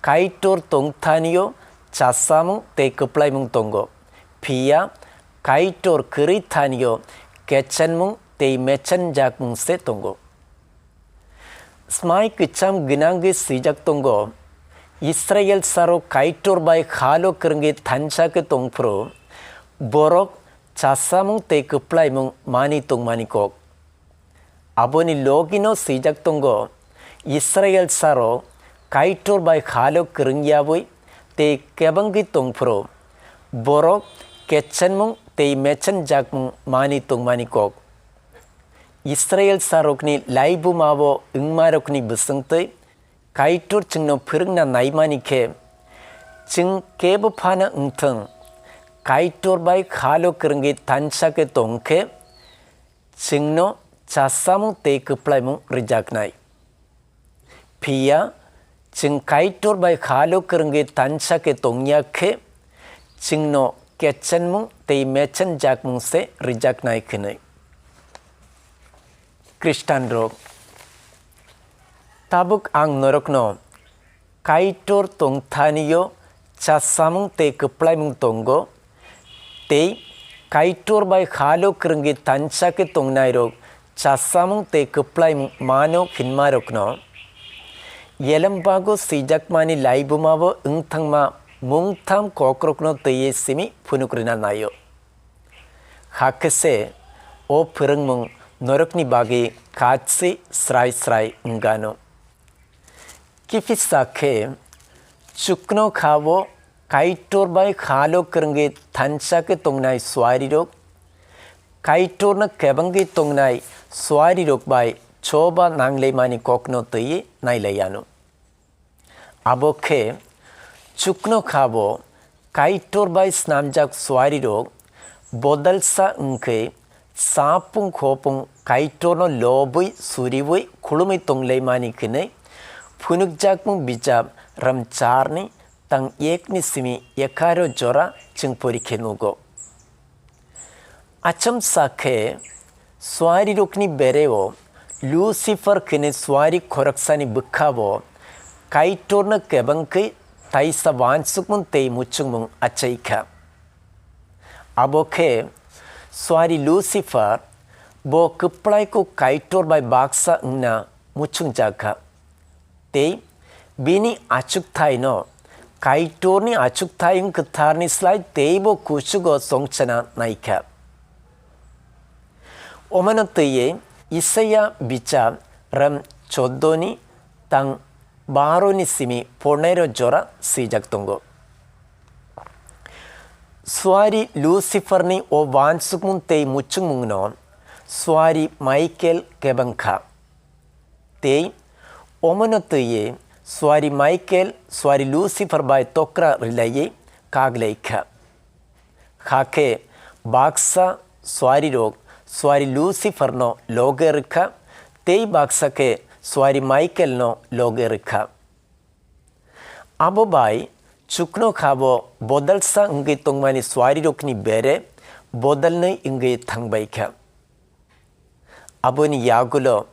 Kaitor tongthanio chasamung tei kwplaimung tongo, phiya Kaitor kwrwi thanio kechenmung tei mechenjakmung se tongo. Smai kwcham gwnangwi swijak tongo, Israel sarok Kaitor bai khalo kwrwngwi thansa khe tongphuru, borok chasamung tei kwplaimung mani tongmani kok. Aboni logino swijak tongo, Israel sarok Kaitor bai khalo kwrwng yaui tei kebengwi tongphuru, borok kechenmung tei mechenjakmung mani tongmani kok. Israel sarokni laibumao wngmarokni bwswngtwi Kaitor chwngno phwrwngna naimani khe, chwng kebo phano wngthwng, Kaitor bai khalo kwrwngwi thansa khe tong khe, chwngno chasamung tei kwplaimung rwjaknai. Phiya chwng Kaitor bai khalo kwrwngwi thansa khe tongya khe, chwngno kechenmung tei mechenjakmung se rwjaknai hwnwi. Khristanrok, Tabuk ang norokno Kaitor tongthanio chasamung tei kwplaimung tongo, tei Kaitor bai halo kwrwngwi tansa khe tongnairok chasamung tei kwplaimung mano hinmarokno Elembago swijakmani laibumao wngthangma mungtham kokrokno twiwi simi phunuk rwna naio. Hakhe se o phwrwngmung norokni bagwi kachi srai srai wngano. Kiphisa khe chukno kha-o Kaitor bai halo kwrwngwi thansa khe tongnai suarirok, Kaitorno kebengwi tongnai suarirok bai choba nanglaimani kokno twiwi nailaiano. Abo khe chukno kha-o Kaitor bai snamjak suarirok bodolsa wngkhe sapung khopung Kaitorno lobwi suriwi khulumwi tonglaimani hwnwi phunukjakmung bijap ram charni tang ekni simi ekharo jora chwng porikhe nugo. Achomsa khe suarirokni bereo Lucifer hwnwi suari khoroksani bwkhao Kaitorno kebengkhe taisa wansukmung tei muchungmung achaikha. Abo khe suari Lucifer bo kwplaiko Kaitor bai baksa wngna muchungjakha. Tei bini achukthaino Kaitorni achukthai wng kwtharni slai teibo kuchugo chongchana naikha. Omano twiwi Isaia bichar ram choddo ni tang baro ni simi pornairo jora swijak tongo. Suari Lucifer ni o wansukmung tei muchungmungno suari Michael kebengkha. Tei omono twiwi suari Michael suari Lucifer bai tokra rwlaiwi kaglai kha. Hakhe baksa suarirok suari Luciferno loge rwkha, tei baksa khe suari Michaelno loge rwkha. Abo bai chukno kha-o bodolsa wngwi tongmani suarirokni bere bodolnwi wngwi thangbai kha. Aboni yagulo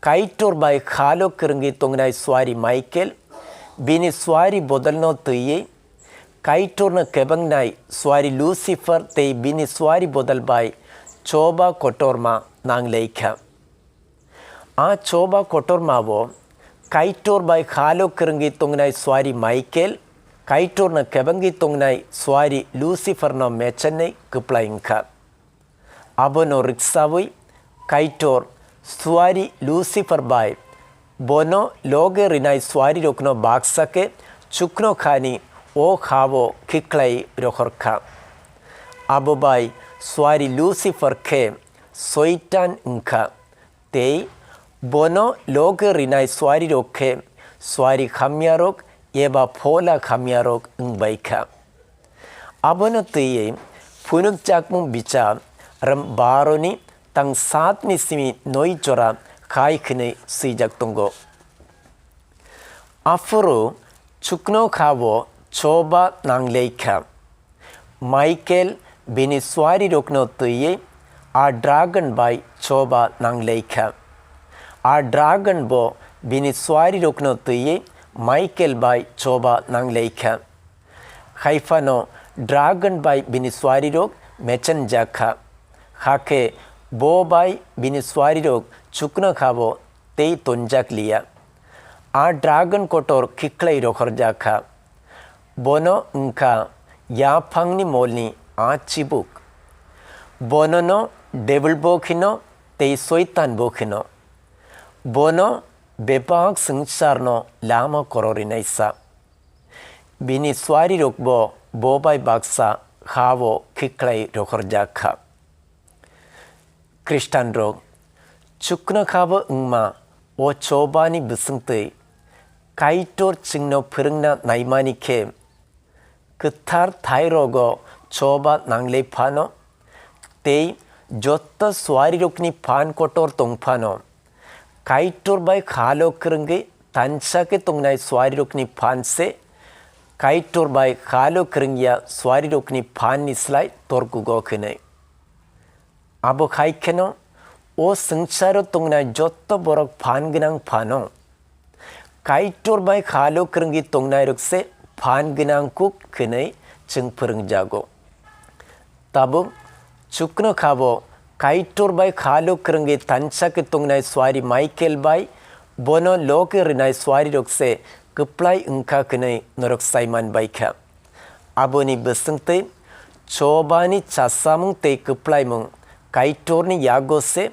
Kaitor bai halo kwrwngwi tongnai suari Michael, bini suari bodolno twiwi Kaitorno kebengnai suari Lucifer tei bini suari bodol bai choba kotorma nanglaikha. A choba kotormao Kaitor bai halo kwrwngwi tongnai suari Michael, Kaitorno kebengwi tongnai suari Luciferno mechenwi kwplai wngkha. Abono rwksawi Kaitor suari Lucifer bai bono loge rwnai suarirokno baksa khe chukno khani o ha-o khiklai rohorkha. Abo bai suari Lucifer khe Soitan wngkha, tei bono loge rwnai suarirok khe suari hamyarok eba phola hamyarok wngbai kha. Abono twiwi phunukjakmung bichar ram baroni tang satni simi noi jora khai hwnwi swijak tongo. Aphuru chukno kha-o choba nanglaikha. Michael bini suarirokno twiwi a dragon bai choba nanglaikha. A dragon bo bini suarirokno twiwi Michael bai choba nanglaikha. Haiphano dragon bai bini suarirok mechenjak kha. Hakhe bo bai bini suarirok chukno kha-o tei tonjak liya. A dragon kotor khiklai rohorjak kha. Bono wngkha yaphangni molni a chibuk. Bonono Devil bo kheno tei Soitan bo kheno. Bono bebak swngcharno lama kororinaisa. Bini suarirokbo bo bai baksa ha-o khiklai rohorjak kha. Khristanrok chukno kha-o wngma o chobani bwswngtwi Kaitor chwngno phwrwngna naimani khe kwthar thairogo choba nanglai phano tei jotto suarirokni phan kotor tong phano Kaitor bai halo kwrwngwi tansa khe tongnai suarirokni phan se Kaitor bai halo kwrwngya suarirokni phanni slai torkugo hwnwi. Abo hai kheno o swngcharo tongnai jotto borok phan gwnang phano Kaitor bai khalo kwrwngwi tongnairok se phan gwnang kuk hwnwi chwng phwrwngjago. Tabuk chukno khabo Kaitor bai khalo kwrwngwi tansa khe tongnai suari Michael bai bono logi rwnai suarirok se kwplai wngkha hwnwi norok saiman bai kha. Aboni bwswngtwi chobani chasamung tei kwplaimung Kaitorni yago se,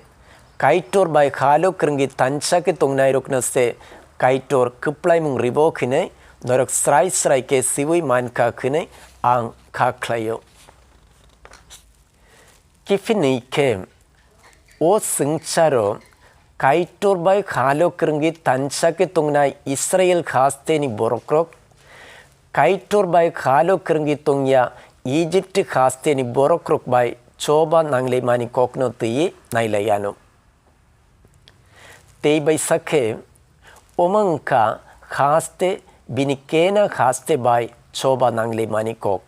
Kaitor bai khalo kwrwngwi tansa khe tongnairokno se Kaitor kwplaimung ribo hwnwi norok srai srai khe siui mankha hwnwi ang kha khlaio. Kiphilwi khe, o swngcharo Kaitor bai khalo kwrwngwi tansa khe tongnai Israel hasteni borokrok, Kaitor bai khalo kwrwngwi tongya Egypt hasteni borokrok bai choba nanglaimani kokno twiwi nailaiano. Tei bai sakhe, omo wngkha haste bini kena haste bai choba nanglaimani kok.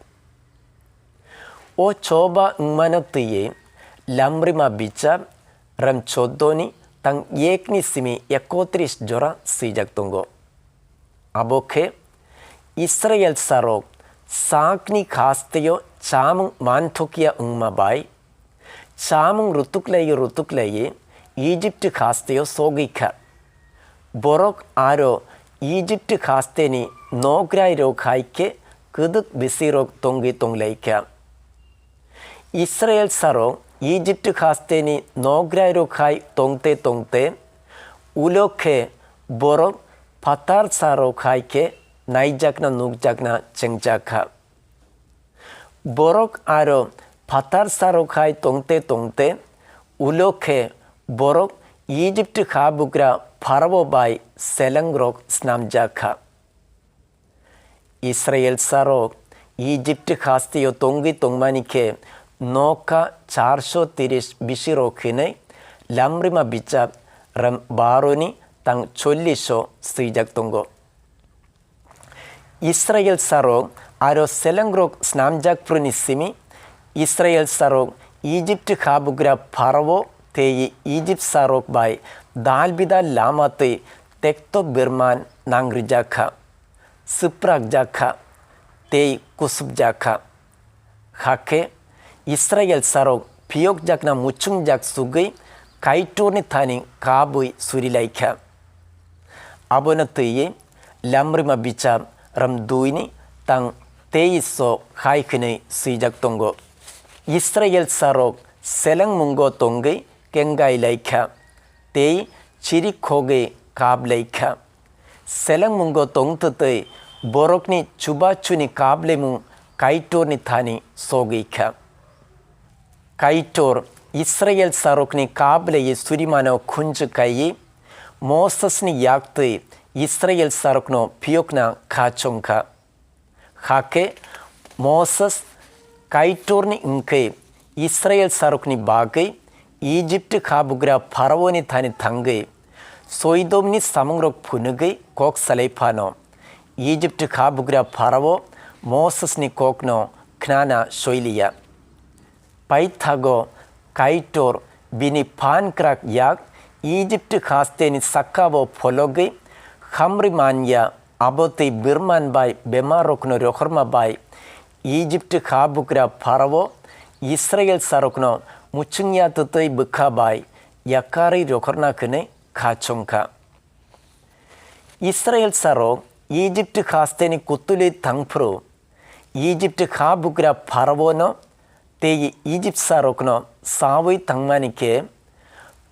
O choba wngmano twiwi Lamrima bichar ram choddoni tang yekni simi ekotris jora swijak tongo. Abo khe Israel sarok sakni hasteo chamung manthokya wngma bai chamung rutuklaiwi rutuklaiwi Egypt hasteo sogwi kha. Borok aro Egypt hasteni nograirok hai khe kwdwk bisirok tongwi tonglaikha. Israel sarok Egypt hasteni nograirok hai tongte tongte, ulo khe borok phatar sarok hai khe naijakna nukjakna chengjakha. Borok aro phatar sarok hai tongte tongte, ulo khe borok Egypt habugra Pharao bai selengrok snamjakha. Israel sarok Egypt hasteo tongwi tongmani khe nokha charso tiris bisirok hinwi Lamrima bichar ram baroni tang cholliso swijak tongo. Israel sarok aro selengrok snamjak phuruni simi Israel sarok Egypt habugra Pharao tei Egypt sarok bai dal bidal lama twi tekto birman nangrijakha, swprakjakha tei kusupjakha. Hakhe Israel sarok phiyokjakna muchungjak sugwi Kaitorni thani kabwi surilaikha. Abono twiwi Lamrima bichar ram duini tang teiso hai hwnwi swijak tongo. Israel sarok selengmungo tongwi kengai laikha tei chiri khogwi kap laikha. Selengmungo tongtwtwi borokni chubachuni kaplemung Kaitorni thani sogwi kha. Kaitor Israel sarokni kaplei surimano khunju kaiwi Mosesni yaktwi Israel sarokno phiyokna kha chongkha. Hakhe Moses Kaitorni wngkhe Israel sarokni bagwi Egypt habugra Pharaoni thani thangwi Soidomni samungrok phunugwi kok salai phano, Egypt habugra Pharao Mosesni kokno khnana soiliya. Paithago Kaitor bini phan kwrak yak Egypt hasteni sakao phologwi khamri man ya, abo twi birman bai bemarrokno rohorma bai Egypt habugra Pharao Israel sarokno muchungya twtwi bwkha bai yakarwi rohorna hwnwi kha chongkha. Israel sarok Egypt hasteni kutulwi thangphuru, Egypt habugra Pharaono tei Egypt sarokno saui thangmani khe,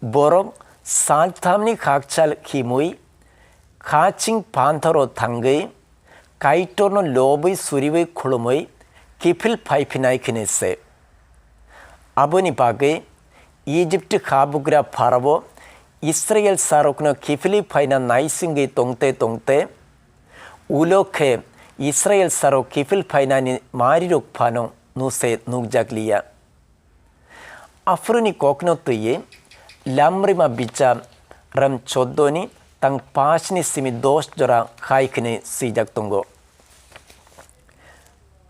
borok salthamni hakchal khimwi, khaching panthoro thangwi, Kaitorno lobwi suriwi khulumwi kiphil phaiphinai khini se. Aboni bagwi Egypt habugra Pharao Israel sarokno kiphilwi phaina naisingwi tongte tongte, ulo khe Israel sarok kiphil phainani marirok phano nuse nukjakliya. Aphuruni kokno twiwi Lamrima bichar ram choddoni tang pachni simi dos jora hai khini swijak tongo.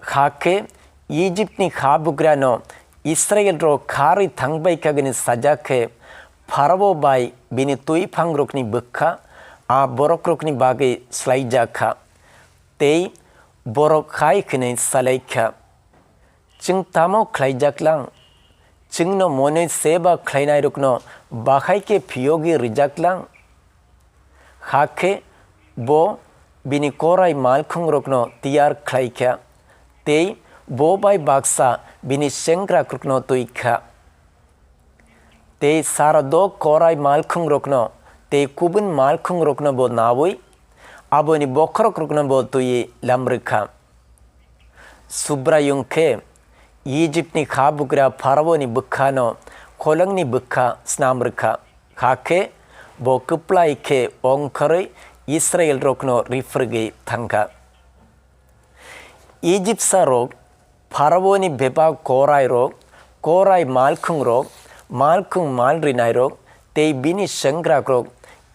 Hakhe Egyptni habugrano Israelrok kharwi thangbai kagini sajak khe Pharao bai bini twiphangrokni bwkha a borokrokni bagwi swlaijak kha, tei borok hai hwnwi sa lai kha, "Chwng tamo khlaijak lang? Chwngno monwi seba khlainairokno bahai khe phiyogwi rwjak lang?" Hakhe bo bini korai malkhungrokno tiyar khlai kha, tei bo bai baksa bini sengkrakrokno twi kha. Tei Sara do korai malkhungrokno tei kubun malkhungrokno bo naui, aboni bokhorokrokno bo twiwi lam rwkha. Subraiyung khe Ijipni habugra Pharaoni bwkhano holongni bwkha snam rwkha, hakhe bo kwplai khe ongkhorwi Israilrokno riphwrgwi thangkha. Ijipsarok, Pharaoni bebak korairok, korai malkhungrok, malkhung mal rinairok tei bini sengkrakrok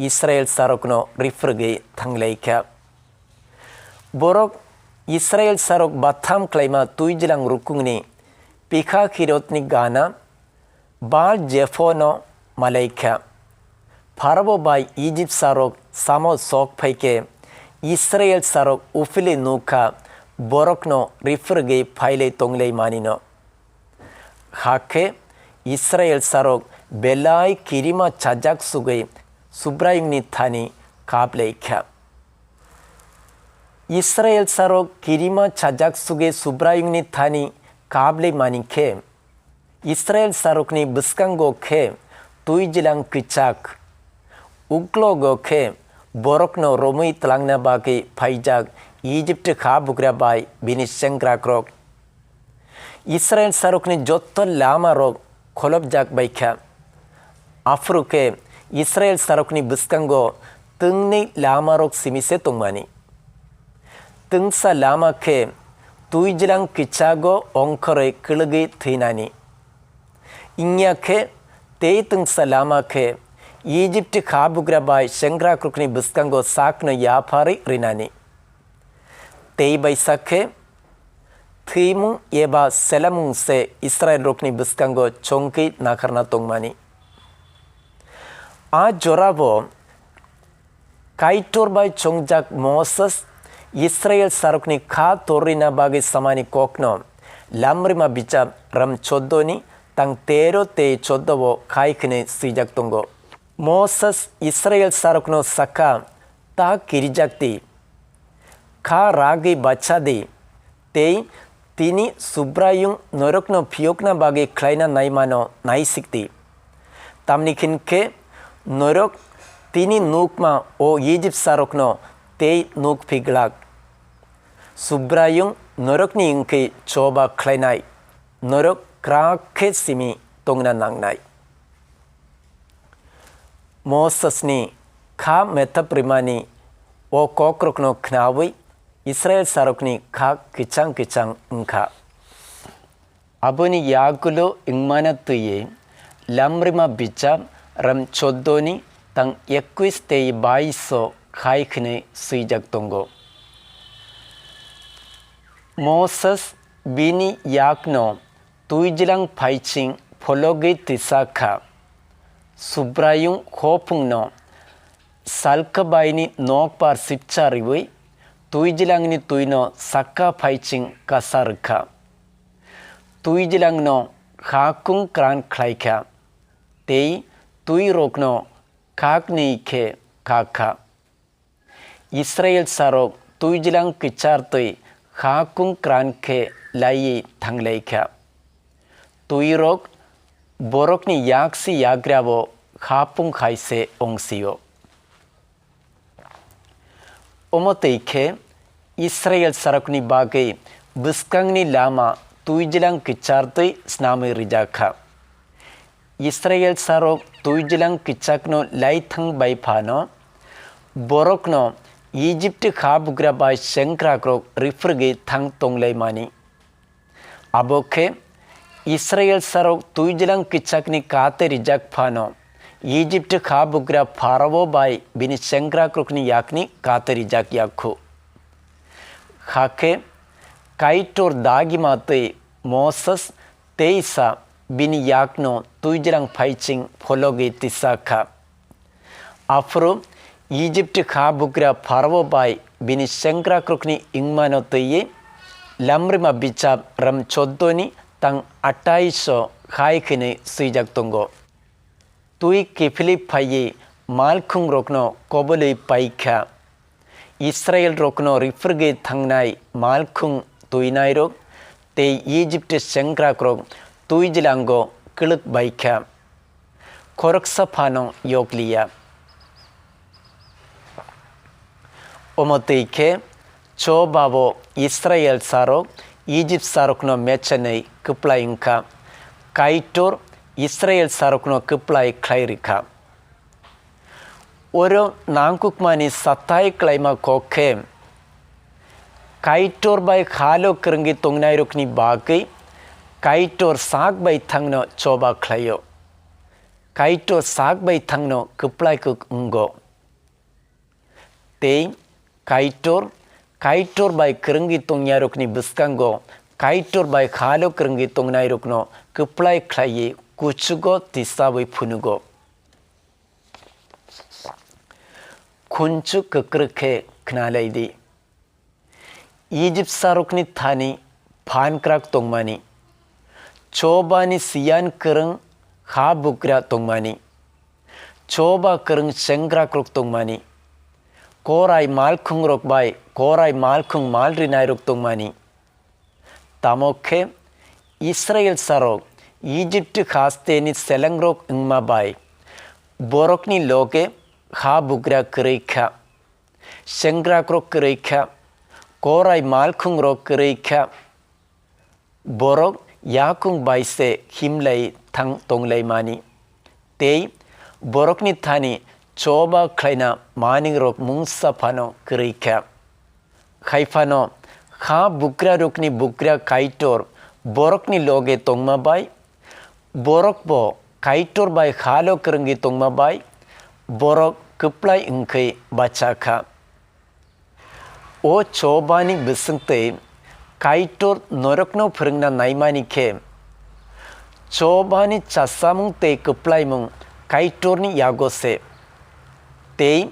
Israilsarokno riphwrgwi thanglaikha. Borok Israilsarok batham khlaima twijlang rukungni Pikha Hirotni gana Baal Jephono malaikha. Pharaobo bai Ijipsarok samo sok phaikhe Israilsarok uphilwi nukha, borokno riphwrgwi phailai tonglai manino. Hakhe Israilsarok belai kirima chajak sugwi Subraiyungni thani kaplaikha. Israilsarok kirima chajak sugwi Subraiyungni thani kaplai manikhe, Israilsarokni bwskango khe twijlang kichak, uklogo khe borokno romwi tlangna bagwi phaijak Ijipti habugra bai bini sengkrakrok. Israilsarokni jotto lamarok kholopjak bai kha. Aphuru khe Israilsarokni bwskango twngnwi lamarok simi se tongmani. Twngsa lama khe twijlang kichago ongkhorwi kwlwgwi thwinani. Wngya khe tei twngsa lama khe Ijipti habugra bai sengkrakrokni bwskango sakno yapharwi rinani. Tei bai sak khe thwimung eba selamung se Israilrokni bwskango chongwi nakharna tongmani. A jorabo Kaitor bai chongjak Moses Israilsarokni kha torrina bagwi samani kokno Lamrima bichap ram choddo ni tang tero tei choddo o khai hwnwi swijak tongo. Moses Israilsarokno sakha, "Ta kirijak di, kha ragwi bacha di, tei tini Subraiyung norokno phiyokna bagwi khlaina naimano naisik di. Tamni hwn khe norok tini nukma o Ijipsarokno tei nukphi glak. Subraiyung norokni wngkhe choba khlainai, norok kwrak khe simi tongna nangnai." Mosesni kha methap rimani o kokrokno khnaui Israilsarokni kha kichang kichang wngkha. Aboni yagulo wngmana twiwi Lamrima bichap ram choddo ni tang ekkuis tei bais o khai hwnwi swijak tongo. Moses bini yakno twijlang phaiching phologwi tisa kha. Subraiyung hophungno salka baini nokbar sipcha riui twijlangni twino sakka phaiching kasa rwkha. Twijlangno khakung kran khlaikha, tei twirokno khakni khe khakha. Israilsarok twijlang kwchar twi khakung kran khe laiwi thanglaikha. Twirok borokni yaksi yagrao khapung hai se ongsio. Omo twi khe Israilsarokni bagwi bwskangni lama twijlang kwchar twi snamwi rijak kha. Israilsarok twijlang kwchakno laithang bai phano, borokno Ijipti habugra bai sengkrakrok riphwrgwi thang tonglaimani. Abo khe Israilsarok twijlang kwchakni kate rijak phano, Ijipti habugra Pharao bai bini sengkrakrokni yakni kate rijak ya khu. Hakhe Kaitor dagima twi Moses teisa bini yakno twijlang phaiching phologwi tisa kha. Aphuru Ijipti kha bugra Pharao bai bini sengkrakrokni wngmano twiwi Lamrima bichap ram choddo ni tang atais o hai khwnwi swijak tongo. Twi kiphilwi phaiwi malkhungrokno kobolwi paikha. Israilrokno riphwrgwi thangnai malkhung twinairok tei Ijipti sengkrakrok twijlango kwlwk baikha. Khoroksa phano yokliya. Omo twi khe Choba bo Israilsarok Ijipsarokno mechenwi kwplai wngkha. Kaitor Israilsarokno kwplai khlai rwkha. Oro nangkukmani satai klaima kok khe, Kaitor bai khalo kwrwngwi tongnairokni bagwi Kaitor sak bai thangno choba khlaio. Kaitor sak bai thangno kwplai kuk wngo. Tei Kaitor, Kaitor bai kwrwngwi tongyarokni bwskango Kaitor bai khalo kwrwngwi tongnairokno kwplai khlaiwi kuchugo tisawi phunugo. Khunchuk kwkrwk khe khnalai di. Ijipsarokni thani phan kwrak tongmani, Chobani siyan kwrwng ha bugra tongmani, Choba kwrwng sengkrakrok tongmani, korai malkhungrok bai korai malkhung mal rinairok tongmani. Tamo khe Israilsarok Ijipti hasteni selengrok wngma bai borokni loge ha bugra kwrwi kha. Sengkrakrok kwrwi kha, korai malkhungrok kwrwi kha. Borok yakung bai se himlai thang tonglaimani, tei borokni thani choba khlaina maningrok mungsa phano kwrwi kha. Hai phano ha bugrarokni bugra Kaitor borokni loge tongma bai, borok bo Kaitor bai halo kwrwngwi tongma bai, borok kwplai wngkhwi bacha kha. O Chobani bwswng twi Kaitor norokno phwrwngna naimani khe, Chobani chasamung tei kwplaimung Kaitorni yago se. Tei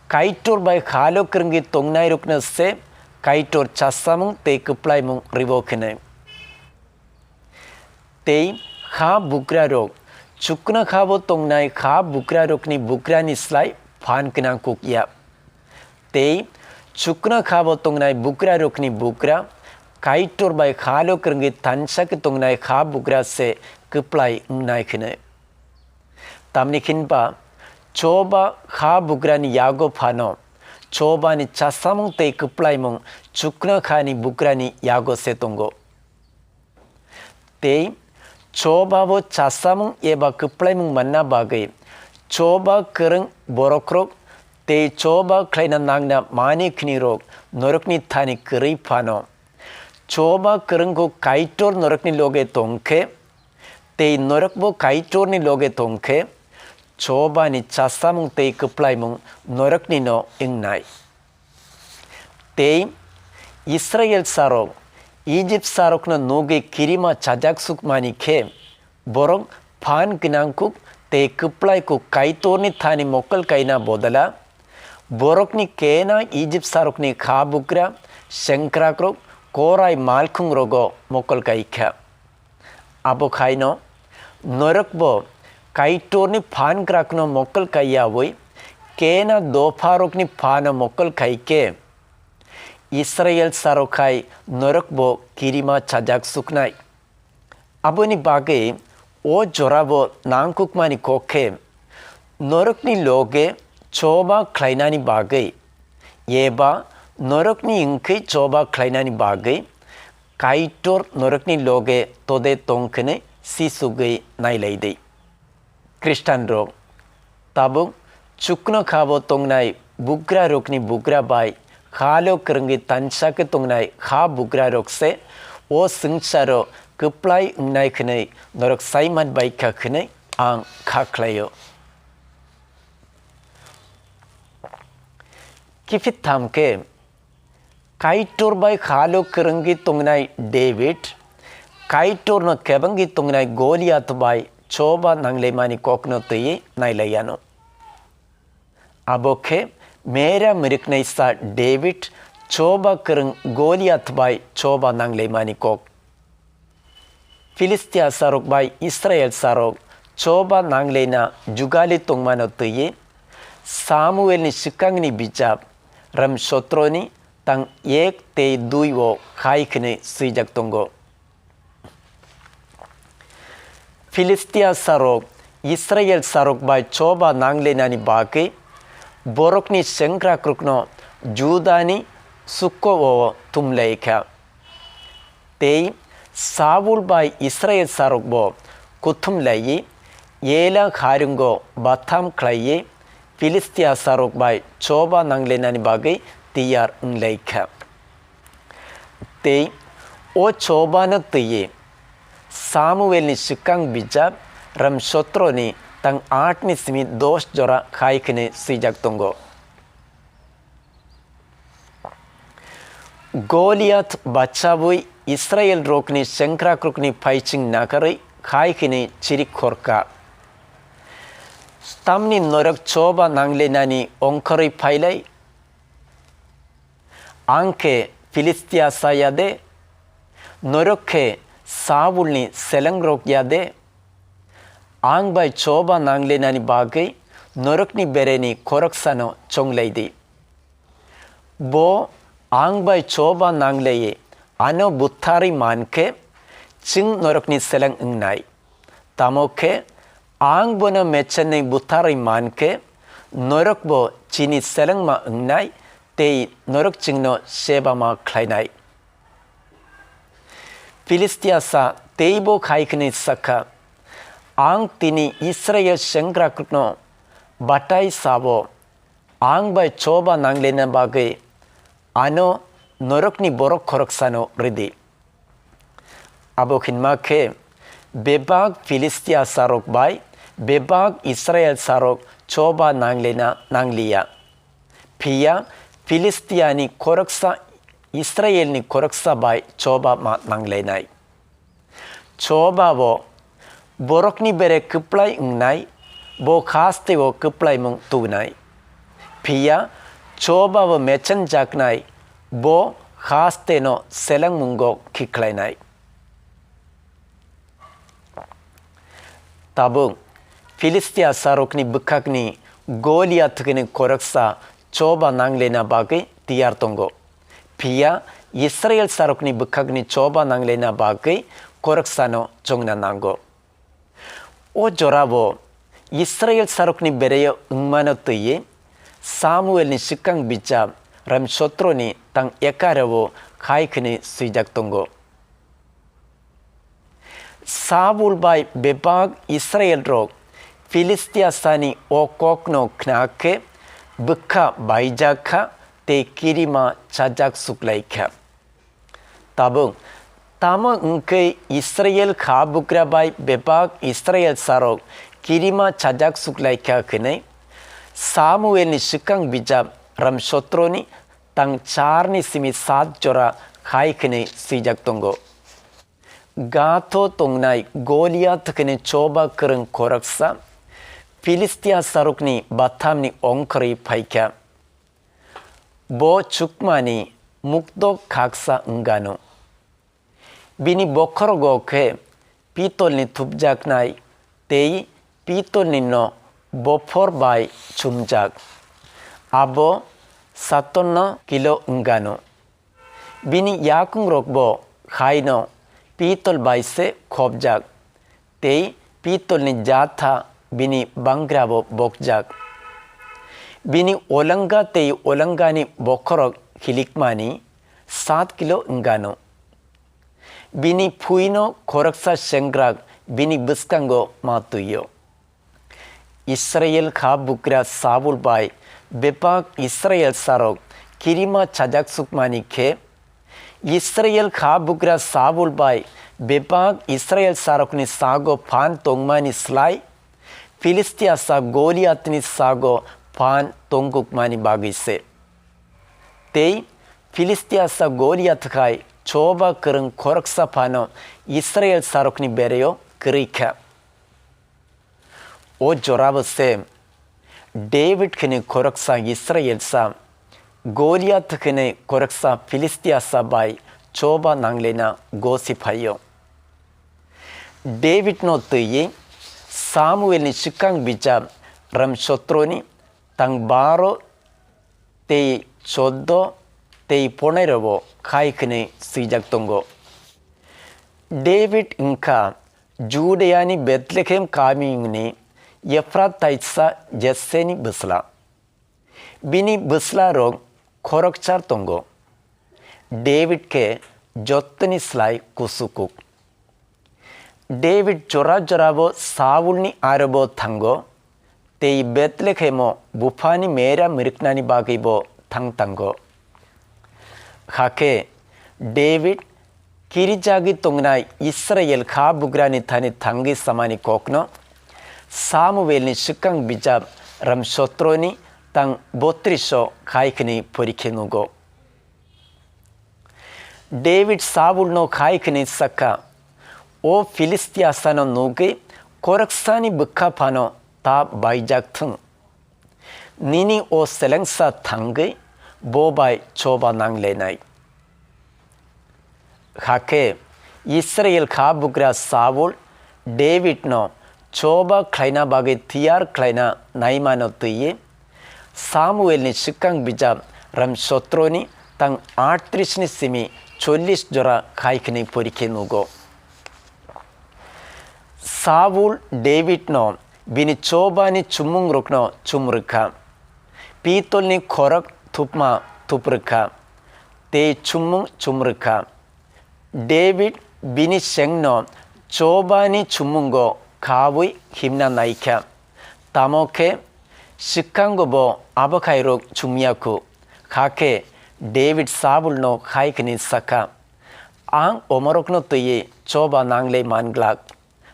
Kaitor bai halo kwrwngwi tongnairokno se Kaitor chasamung tei kwplaimung rwo hwnwi. Tei ha bugrarok chuknokhao tongnai ha bugrarokni bugrani slai phan gwnang kuk ya. Tei chuknokhao tongnai bugrarokni bugra Kaitor bai halo kwrwngwi tansa khe tongnai ha bugra se kwplai wngnai hwnwi. Tamni hwn ba Choba ha bugrani yago phano Chobani chasamung tei kwplaimung chuknokhani bugrani yago se tongo. Tei Chobabo chasamung eba kwplaimung manna bagwi Choba kwrwng borokrok tei Choba khlaina nangna mani khnirok norokni thani kwrwi phano. Choba kwrwngkuk Kaitor norokni loge tongkhe, tei norokbo Kaitorni loge tongkhe, Chobani chasamung tei kwplaimung noroknino wngnai. Tei Israilsarok Ijipsarokno nugwi kirima chajaksukmani khe, borok phan gwnangkuk tei kwplaikuk Kaitorni thani mokol kaina bodala, borokni kena Ijipsarokni kha bugra, sengkrakrok, korai malkhungrogo mokol kai kha. Abo khaino norokbo Kaitorni phan kwrakno mokol kaiyaui kena dopharokni phano mokol khai khe, Israilsarok khai norokbo kirima chajak suknai. Aboni bagwi o jorabo nangkukmani kok khe norokni loge choba khlainani bagwi eba norokni wngkhwi choba khlainani bagwi Kaitor norokni loge tode tong hwnwi sisugwi nailai di. Khristanrok tabuk chuknokhabo tongnai bugrarokni bugra bai halo kwrwngwi tansa khe tongnai ha bugrarok se o swngcharo kwplai wngnai hwnwi norok saiman bai kha hwnwi ang kha khlaio. Kiphit tham khe Kaitor bai halo kwrwngwi tongnai David, Kaitorno kebengwi tongnai Goliath bai choba nanglaimani kokno twiwi nailaiyano. Abo khe mera mwrwknaisa David choba kwrwng Goliath bai choba nanglaimani kok. Philistia sarok bai Israel sarok choba nanglaina jugali tongmano twiwi Samuelni swkangni bijap ram sotroni tang ek tei dui o khai khwnwi swijak tongo. Philistia sarok Israel sarok bai choba nanglainani bagwi borokni sengkrakrokno Judani sukko-o tumlaikha. Tei Saul bai Israel sarokbo kuthum laiwi Ela khairwngo batham khlaiwi Philistia sarok bai choba nanglainani bagwi tiyar wnglaikha. Tei o chobano twiwi Samuelni swkang bijap ram sotroni tang aatni simi dos jora khai khwnwi swijak tongo. Goliath bachaui Israel rokni sengkrakrokni phaiching nakarwi khai khwnwi chirik khorka. Tamni norok choba nanglenani ongkhorwi phailai? Ang khe Philistia sa ya de? Norok khe Saulni selengrok ya de? Ang bai choba nanglenani bagwi norokni bereni khoroksano chonglai di. Bo ang bai choba nanglaiwi ano butharwi man khe, chwng norokni seleng wngnai. Tamo khe ang bono mechenwi butharwi man khe, norokbo chini selengma wngnai tei norok chwngno sebama khlainai. Philistia sa teibo khai khwnwi sakha, "Ang tini Israel sengkrakrokno batai sabo, ang bai choba nanglena bagwi ano norokni borok khoroksano rwdi." Abo hinma khe bebak Philistia sarok bai bebak Israel sarok choba nanglena nangliya. Phiya Philistiani khoroksa Israelni khoroksa bai choba ma nanglainai. Choba bo borokni bere kwplai wngnai, bo hasteo kwplaimung tubunai. Phiya choba bo mechenjaknai, bo hasteno selengmungo khiklainai. Tabuk Philistia sarokni bwkhakni Goliath hwnwi khoroksa choba nanglena bagwi tiyar tongo. Phiya Israel sarokni bwkhakni choba nanglena bagwi khoroksano chongna nango. O jorabo Israel sarokni bereo wngmano twiwi Samuelni swkang bijap ram sotroni tang ekareo khai khwnwi swijak tongo. Saul bai bebak Israel rok Philistia sani o kokno khna khe bwkha baijak kha tei kirima chajak suklai kha. Tabuk tamo wngkhe Israel kha bugra bai bebak Israel sarok kirima chajak suklai kha hwnwi Samuelni swkang bijap ram sotroni tang charni simi sat jora khai khwnwi swijak tongo. Gath-o tongnai Goliath hwnwi choba kwrwng khoroksa Philistia sarokni bathamni ongkhorwi phaikha. Bo chukmani mukdok khaksa wngano. Bini bokhorogo khe pitolni thupjaknai tei pitolni no bophor bai chumjak. Abo satanno kilo wngano. Bini yakungrokbo haino pitol bai se khopjak, tei pitolni jatha bini bangrabo bokjak. Bini olanga tei olangani bokhorok hilikmani sat kilo wngano. Bini phuino khoroksa sengkrak bini bwskango ma twi-o. Israel kha bugra Saul bai bebak Israel sarok kirima chajak sukmani khe, Israel kha bugra Saul bai bebak Israel sarokni sago phan tongmani slai Philistia sa Goliathni sago phan tongkukmani bagwi se. Tei Philistia sa Goliath khai choba kwrwng khoroksa phano Israel sarokni bereo kwrwi kha. O jorabo se David khini khoroksa Israelsa, Goliath khini khoroksa Philistiasa bai choba nanglena gosi phaio. Davidno twiwi Samuelni swkang bijap ram sotroni tang baro tei choddo tei ponairobo khai khini swijak tongo. David wngkha Judeani Bethlehem kamiyungni Ephrathisa Jesseni bwsla. Bini bwslarok khorokchar tongo. David khe jottoni slai kusukuk. David jora jorabo Saulni arobo thango, tei Bethlehemo buphani mera miriknani bagwibo thang tango. Hakhe David kirijagwi tongnai Israel kha bugrani thani thangwi samani kokno Samuelni swkang bijap ram sotroni tang botriso khai khini porikhe nugo. David Saulno khai khini sakha, "O Philistiasano nugwi koraksani bwkha phano ta baijak thung. Nini o selengsa thangwi bo bai choba nanglenai." Hakhe Israel kha bugra Saul Davidno choba khlaina bagwi tiyar khlaina naimano twiwi Samuelni swkang bijap ram sotroni tang aatrisni simi chollis jora khai khini porikhe nugo. Saul Davidno bini chobani chumungrokno chumrwkha. Pitolni khorok thupma thuprwkha, tei chumung chumrwkha. David bini sengno chobani chumungo khaui himna naikha, tamo khe swkango bo abo khairok chumya khu. Hakhe David Saulno khai khini sakha, "Ang omorokno twiwi choba nangle manglak,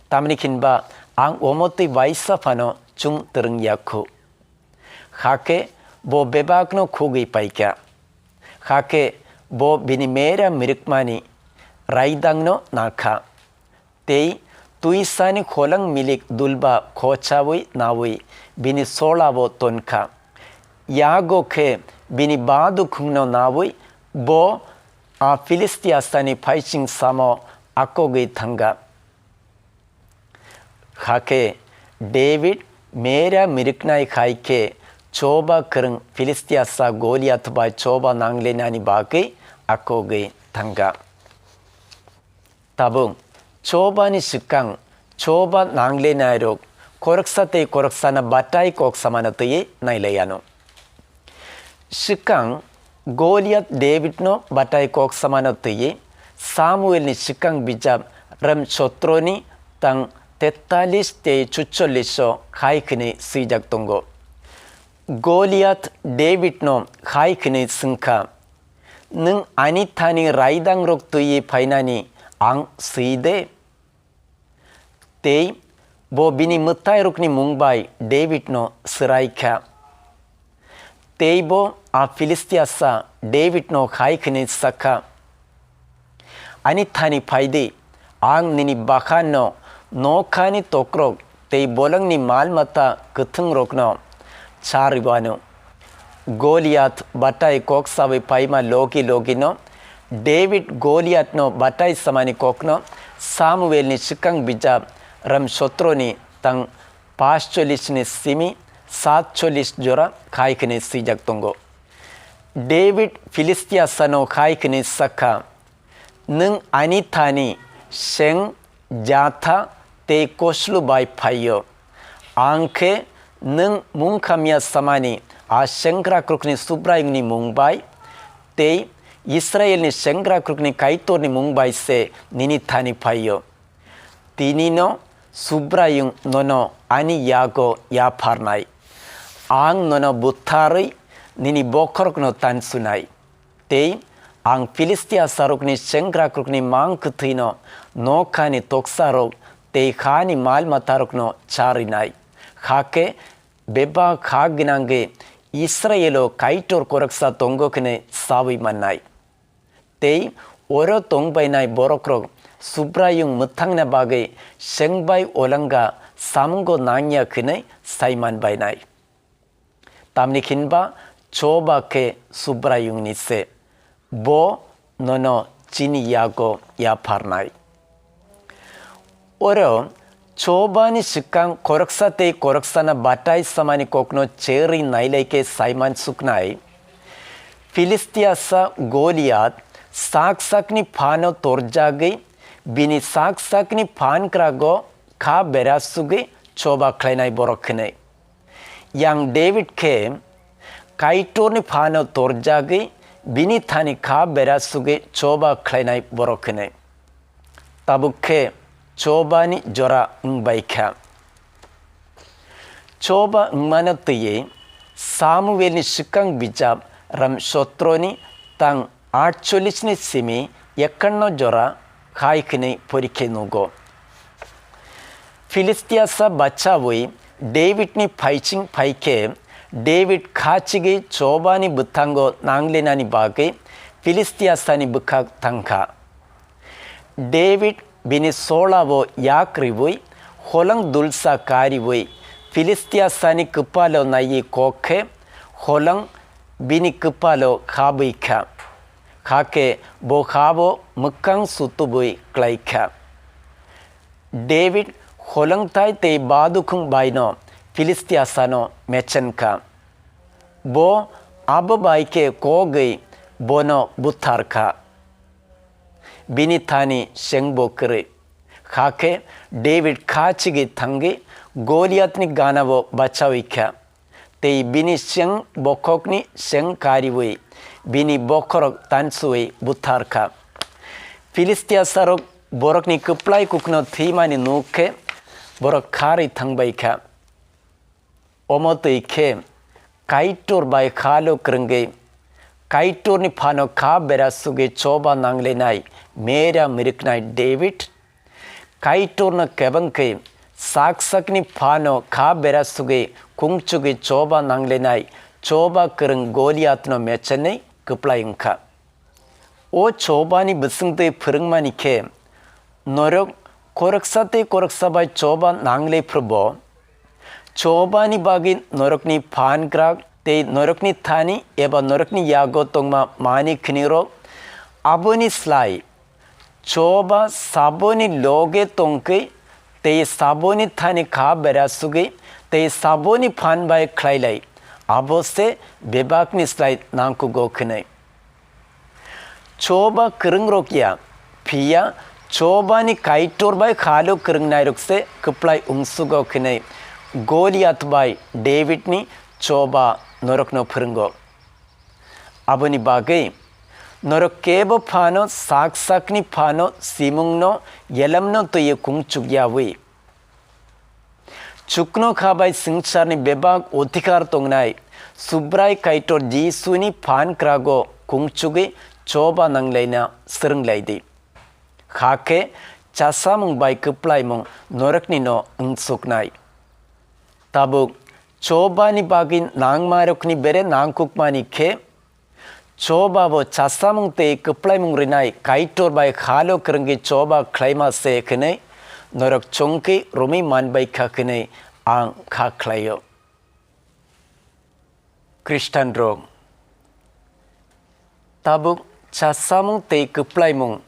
tamni hinba ang omo twi baisa phano chung twrwng ya khu." Hakhe bo bebakno khugwi paikha. Hakhe bo bini mera mirikmani raidangno nakha. Tei twisani kholang milik dulba khochaui naui bini solabo tonkha. Yago khe bini badukhungno naui bo a Philistiasani phaising samo akogwi thangkha. Hakhe David mera miriknai khai khe choba kwrwng Philistiasa Goliath bai choba nanglenani bagwi akogwi thangkha. Tabuk chobani swkang choba nanglenairok khoroksa tei khoroksano batai kok samano twiwi nailaiano. Swkang Goliath Davidno batai kok samano twiwi Samuelni swkang bijap rem sotroni tang tetalis tei chucholliso khai khini swijak tongo. Goliath Davidno khai khini swngkha, "Nwng ani thani raidangrok twiwi phainani ang swi de?" Tei bo bini mwtairokni mung bai Davidno swrai kha. Tei bo a Philistiasa Davidno hai hwnwi sa kha, "Ani thani phai di, ang nini bakhano nokhani tokrok tei bolongni mal mata kwthwngrokno cha rw anw." Goliath batai kok saui paima logi logino David Goliathno batai samani kokno Samuelni swkang bijap rem sotroni tang paanchchollish ni simi saatchollish jora khai hwnwi swijak tongo. David Philistia sano khai hwnwi sa kha, "Nwng ani thani seng, jatha tei koslu bai phai-o. Ang khe nwng mungkhamya samani a sengkrakrokni Subraiyungni mung bai tei Israilni sengkrakrokni Kaitorni mung bai se nini thani phai-o. Tinino Subraiyung nono ani yago yapharnai. Ang nono butharwi nini bokhorokno tansunai. Tei ang Philistia sarokni sengkrakrokni mang kwthwino nokhani toksarok tei hani mal matarokno cha rwnai. Hakhe bebak ha gwnangwi Israilo Kaitor khoroksa tongo hwnwi saui mannai." Tei oro tong bainai borokrok Subraiyung mwthangna bagwi seng bai olanga samungo nangya hwnwi sai man bainai. Tamni hinba choba khe Subraiyungni se, bo nono chini yago yapharnai. Oro chobani swkang khoroksa tei khoroksano batai samani kokno cherwi nailai khe saiman suknai. Philistiasa Goliat sak sakni phano torjagwi, bini sak sakni phan krago kha bera sugwi choba khlainai borok hwnwi. Yang David khe Kaitorni phano torjagwi bini thani kha bera sugwi choba khlainai borok hwnwi. Tabuk khe chobani jora wng bai kha. Choba wngmano twiwi Samuelni swkang bijap ram sotroni tang atchollisni simi ekkanno jora hai hwnwi porikhe nugo. Philistiasa bachaui Davidni phaiching phaikhe, David khachigwi chobani bwthango nanglenani bagwi Philistiasani bwkhak thangkha. David bini solabo yak riui, holang dulsa kariui, Philistiasani kwpalo naiwi kok khe, holang bini kwpalo khabwi kha. Hakhe bo habo mwkhang sutubui klai kha. David holongthai tei badukhung baino Philistiasano mechen kha. Bo abo bai khe kogwi bono buthar kha. Bini thani sengbo kwrwi. Hakhe David khachigwi thangwi Goliatni ganabo bachaui kha. Tei bini seng bokhokni seng kariui bini bokhorok tansuui buthar kha. Philistiasarok borokni kwplai kukno thwimani nuk khe borok kharwi thangbai kha. Omo twi khe Kaitor bai khalo kwrwngwi Kaitorni phano kha bera sugwi choba nanglenai mera mwrwknai David Kaitorno kebeng khe sak sakni phano kha bera sugwi kungchugwi choba nanglenai choba kwrwng Goliatno mechenwi kwplai wngkha. O chobani bwswngtwi phwrwngmani khe norok khoroksa tei khoroksa bai choba nangle phrubo, chobani bagwi norokni phan grak tei norokni thani eba norokni yago tongma mani khwnirok aboni slai choba saboni loge tongkhe tei saboni thani kha bera sugwi tei saboni phan bai khlailai, abo se bebakni slai nangkugo khwnwi. Choba kwrwngrok ya, phiya chobani Kaitor bai khalo kwrwngnairok se kwplai wngsugo khwnwi Goliath bai Davidni choba norokno phwrwngo. Aboni bagwi norok kebo phano sak sakni phano simungno yelamno twiwi kungchuk yaui. Chukno kha bai swngcharni bebak odhikar tongnai Subrai Kaitor Jisuni phan krago kungchugwi choba nanglaina swrwnglaidi. Hakhe chasamung bai kwplaimung noroknino wngsuknai. Tabuk chobani bagwi nangmarokni bere nangkukmani khe, chobabo chasamung tei kwplaimung rinai Kaitor bai khalo kwrwngwi choba khlaima se hwnwi norok chongkhe romwi manbai kha hwnwi ang kha khlaio. Khristanrok, tabuk chasamung tei kwplaimung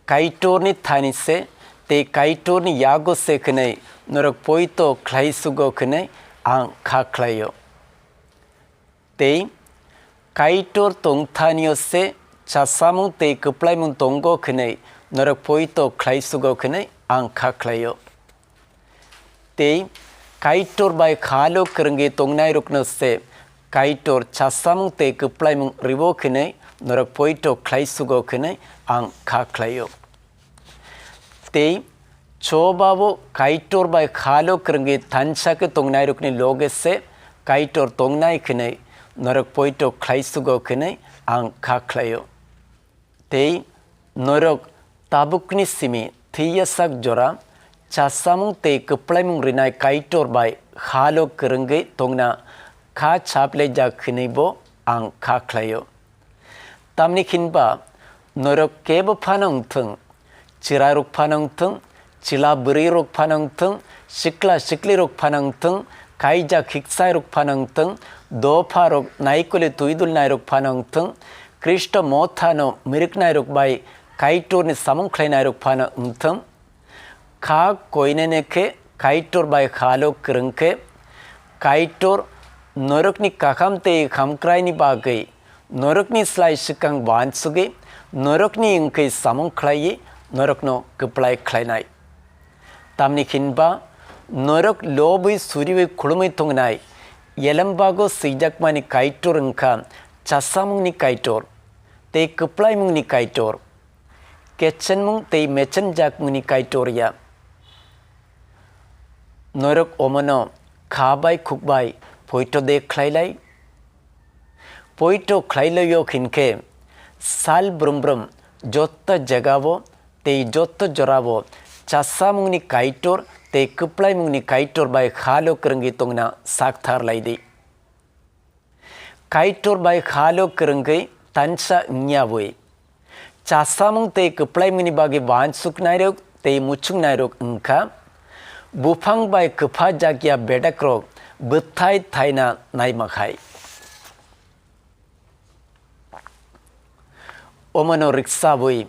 Kaitorni thani se tei Kaitorni yago se hwnwi norok poito khlaisugo hwnwi ang kha khlaio. Tei Kaitor tongthanio se chasamung tei kwplaimung tongo hwnwi norok poito khlaisugo hwnwi ang kha khlaio. Tei Kaitor bai khalo kwrwngwi tongnairokno se Kaitor chasamung tei kwplaimung ribo hwnwi norok poito khlaisugo hwnwi ang kha khlaio. Tei chobabo Kaitor bai khalo kwrwngwi thansa khe tongnairokni loge se Kaitor tongnai hwnwi norok poito khlaisugo hwnwi ang kha khlaio. Tei norok tabukni simi thwiyasak jora chasamung tei kwplaimung rinai Kaitor bai khalo kwrwngwi tongna kha chaplaijak hwnwibo ang kha khlaio. Tamni hinba norok kebo phano wngthung, chwrairok phano wngthung, chwla bwrwirok phano wngthung, sikla siklirok phano wngthung, Kaijak hikchairok phano wngthwng, dopharok naikole twidulnairok phano wngthwng, Khristo mothano mwrwknairok bai Kaitorni samung khlainairok phano wngthwng. Kha koinene khe Kaitor bai khalo kwrwng khe, Kaitor norokni kakham tei hamkraini bagwi norokni slai swkang uansugwi norokni wngkhe samung khlaiwi norokno kwplai khlainai. Tamni hinba norok lobwi suriwi khulumwi tongnai elembago swijakmani Kaitor wngkha chasamungni Kaitor tei kwplaimungni Kaitor, kechenmung tei mechenjakmungni Kaitor ya. Norok omono kha bai khuk bai poito de khlailai? Poito khlailaio hinkhe sal brum brum joto jagao tei joto jorao chasamungni Kaitor tei kwplaimungni Kaitor bai halo kwrwngwi tongna sakthar lai di. Kaitor bai halo kwrwngwi tansa wngyawi chasamung tei kwplaimungni bagwi uansuknairok tei muchungnairok wngkha buphang bai kwphajakya bedakrok bwthai thaina naima khai. Omono rwksawi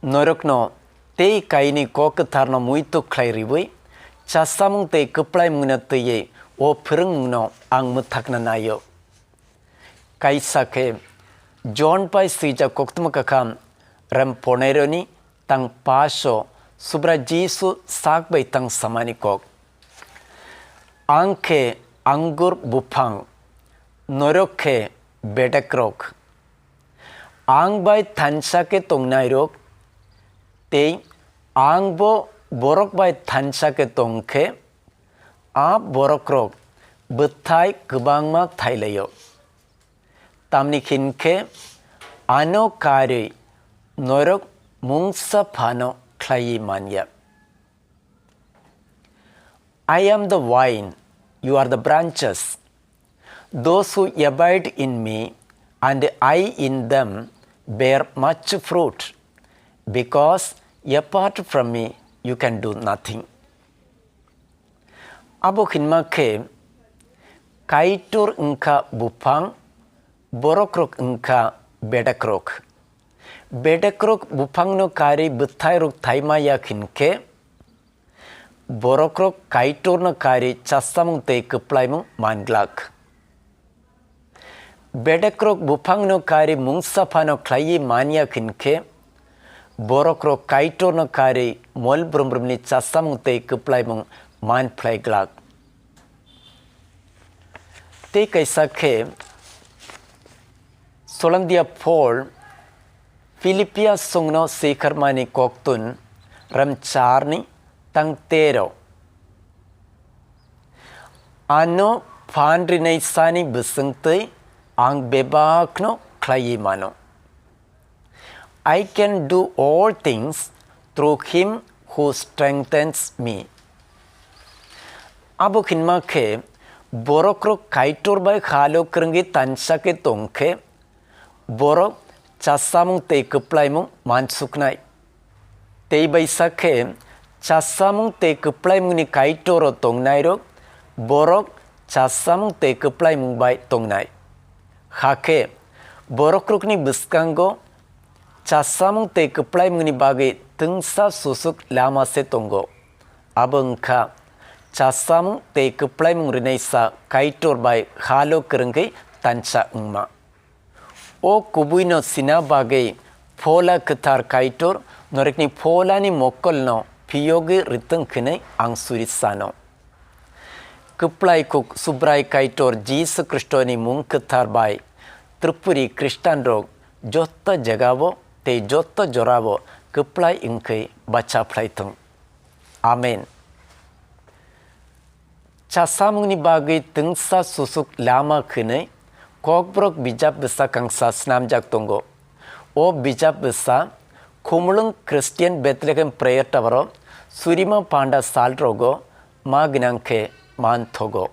norokno tei kaini kok kwtharno muitu khlai riwi chasamung tei kwplaimungno twiwi o phwrwngmungno ang mwthakna naio. Kaisa khe John bai swijak koktwma kwkham rem poneroni tang paso Subrai Jisu sak bai tang samani kok. Ang khe angur buphang, norok khe bedakrok. Ang bai thansa khe tongnairok tei ang bo borok bai thansa khe tong khe, a borokrok bwthai kwbangma thailaio. Tamni hinkhe ano karwi norok mungsa phano khlaiwi manya. I am the vine, you are the branches. Those who abide in me and I in them bear much fruit, because apart from me you can do nothing. Abo hinma khe Kaitor wngkha buphang, borokrok wngkha bedakrok. Bedakrok buphangno karwi bwthairok thaima ya hinkhe, borokrok Kaitorno karwi chasamung tei kwplaimung manglak. Bedakrok buphangno karwi mungsa phano khlaiwi manya hinkhe, borokrok Kaitorno karwi mol brumbrumni chasamung tei kwplaimung man phlai glak. Tei kaisa khe Solomdia Paul Philippia songno swikharmani koktun ram charni tang tero. Ano phan rinai sani bwswngtwi ang bebakno khlaiwi mano. I can do all things through him who strengthens me. Abo hinma khe, borokrok Kaitor bai halo kwrwngwi tansa khe tong khe, borok chasamung tei kwplaimung mansuknai. Tei baisa khe, chasamung tei kwplaimungni Kaitoro tongnairok, borok chasamung tei kwplaimung bai tongnai. Hakhe, borokrokni bwskango chasamung tei kwplaimungni bagwi twngsa susuk lama se tongo. Abo wngkha, chasamung tei kwplaimung rinaisa Kaitor bai halo kwrwngwi tansa wngma. O kubuino sina bagwi Phola Kwthar Kaitor norokni pholani mokolno phiyogwi rwtwng hwnwi ang suri sano. Kwplai kuk Subrai Kaitor Jisu Khristoni mung kwthar bai Tripuri Khristanrok joto jagao tei joto jorao kwplai wngkhe bacha phlai thung. Amen. Chasamungni bagwi twngsa susuk lama hwnwi Kokborok bijap bwsa kangsa snamjak tongo. O bijap bwsa Khumulwng Christian Bethlehem Prayer Tower o surima panda salrogo ma gwnang khe manthogo.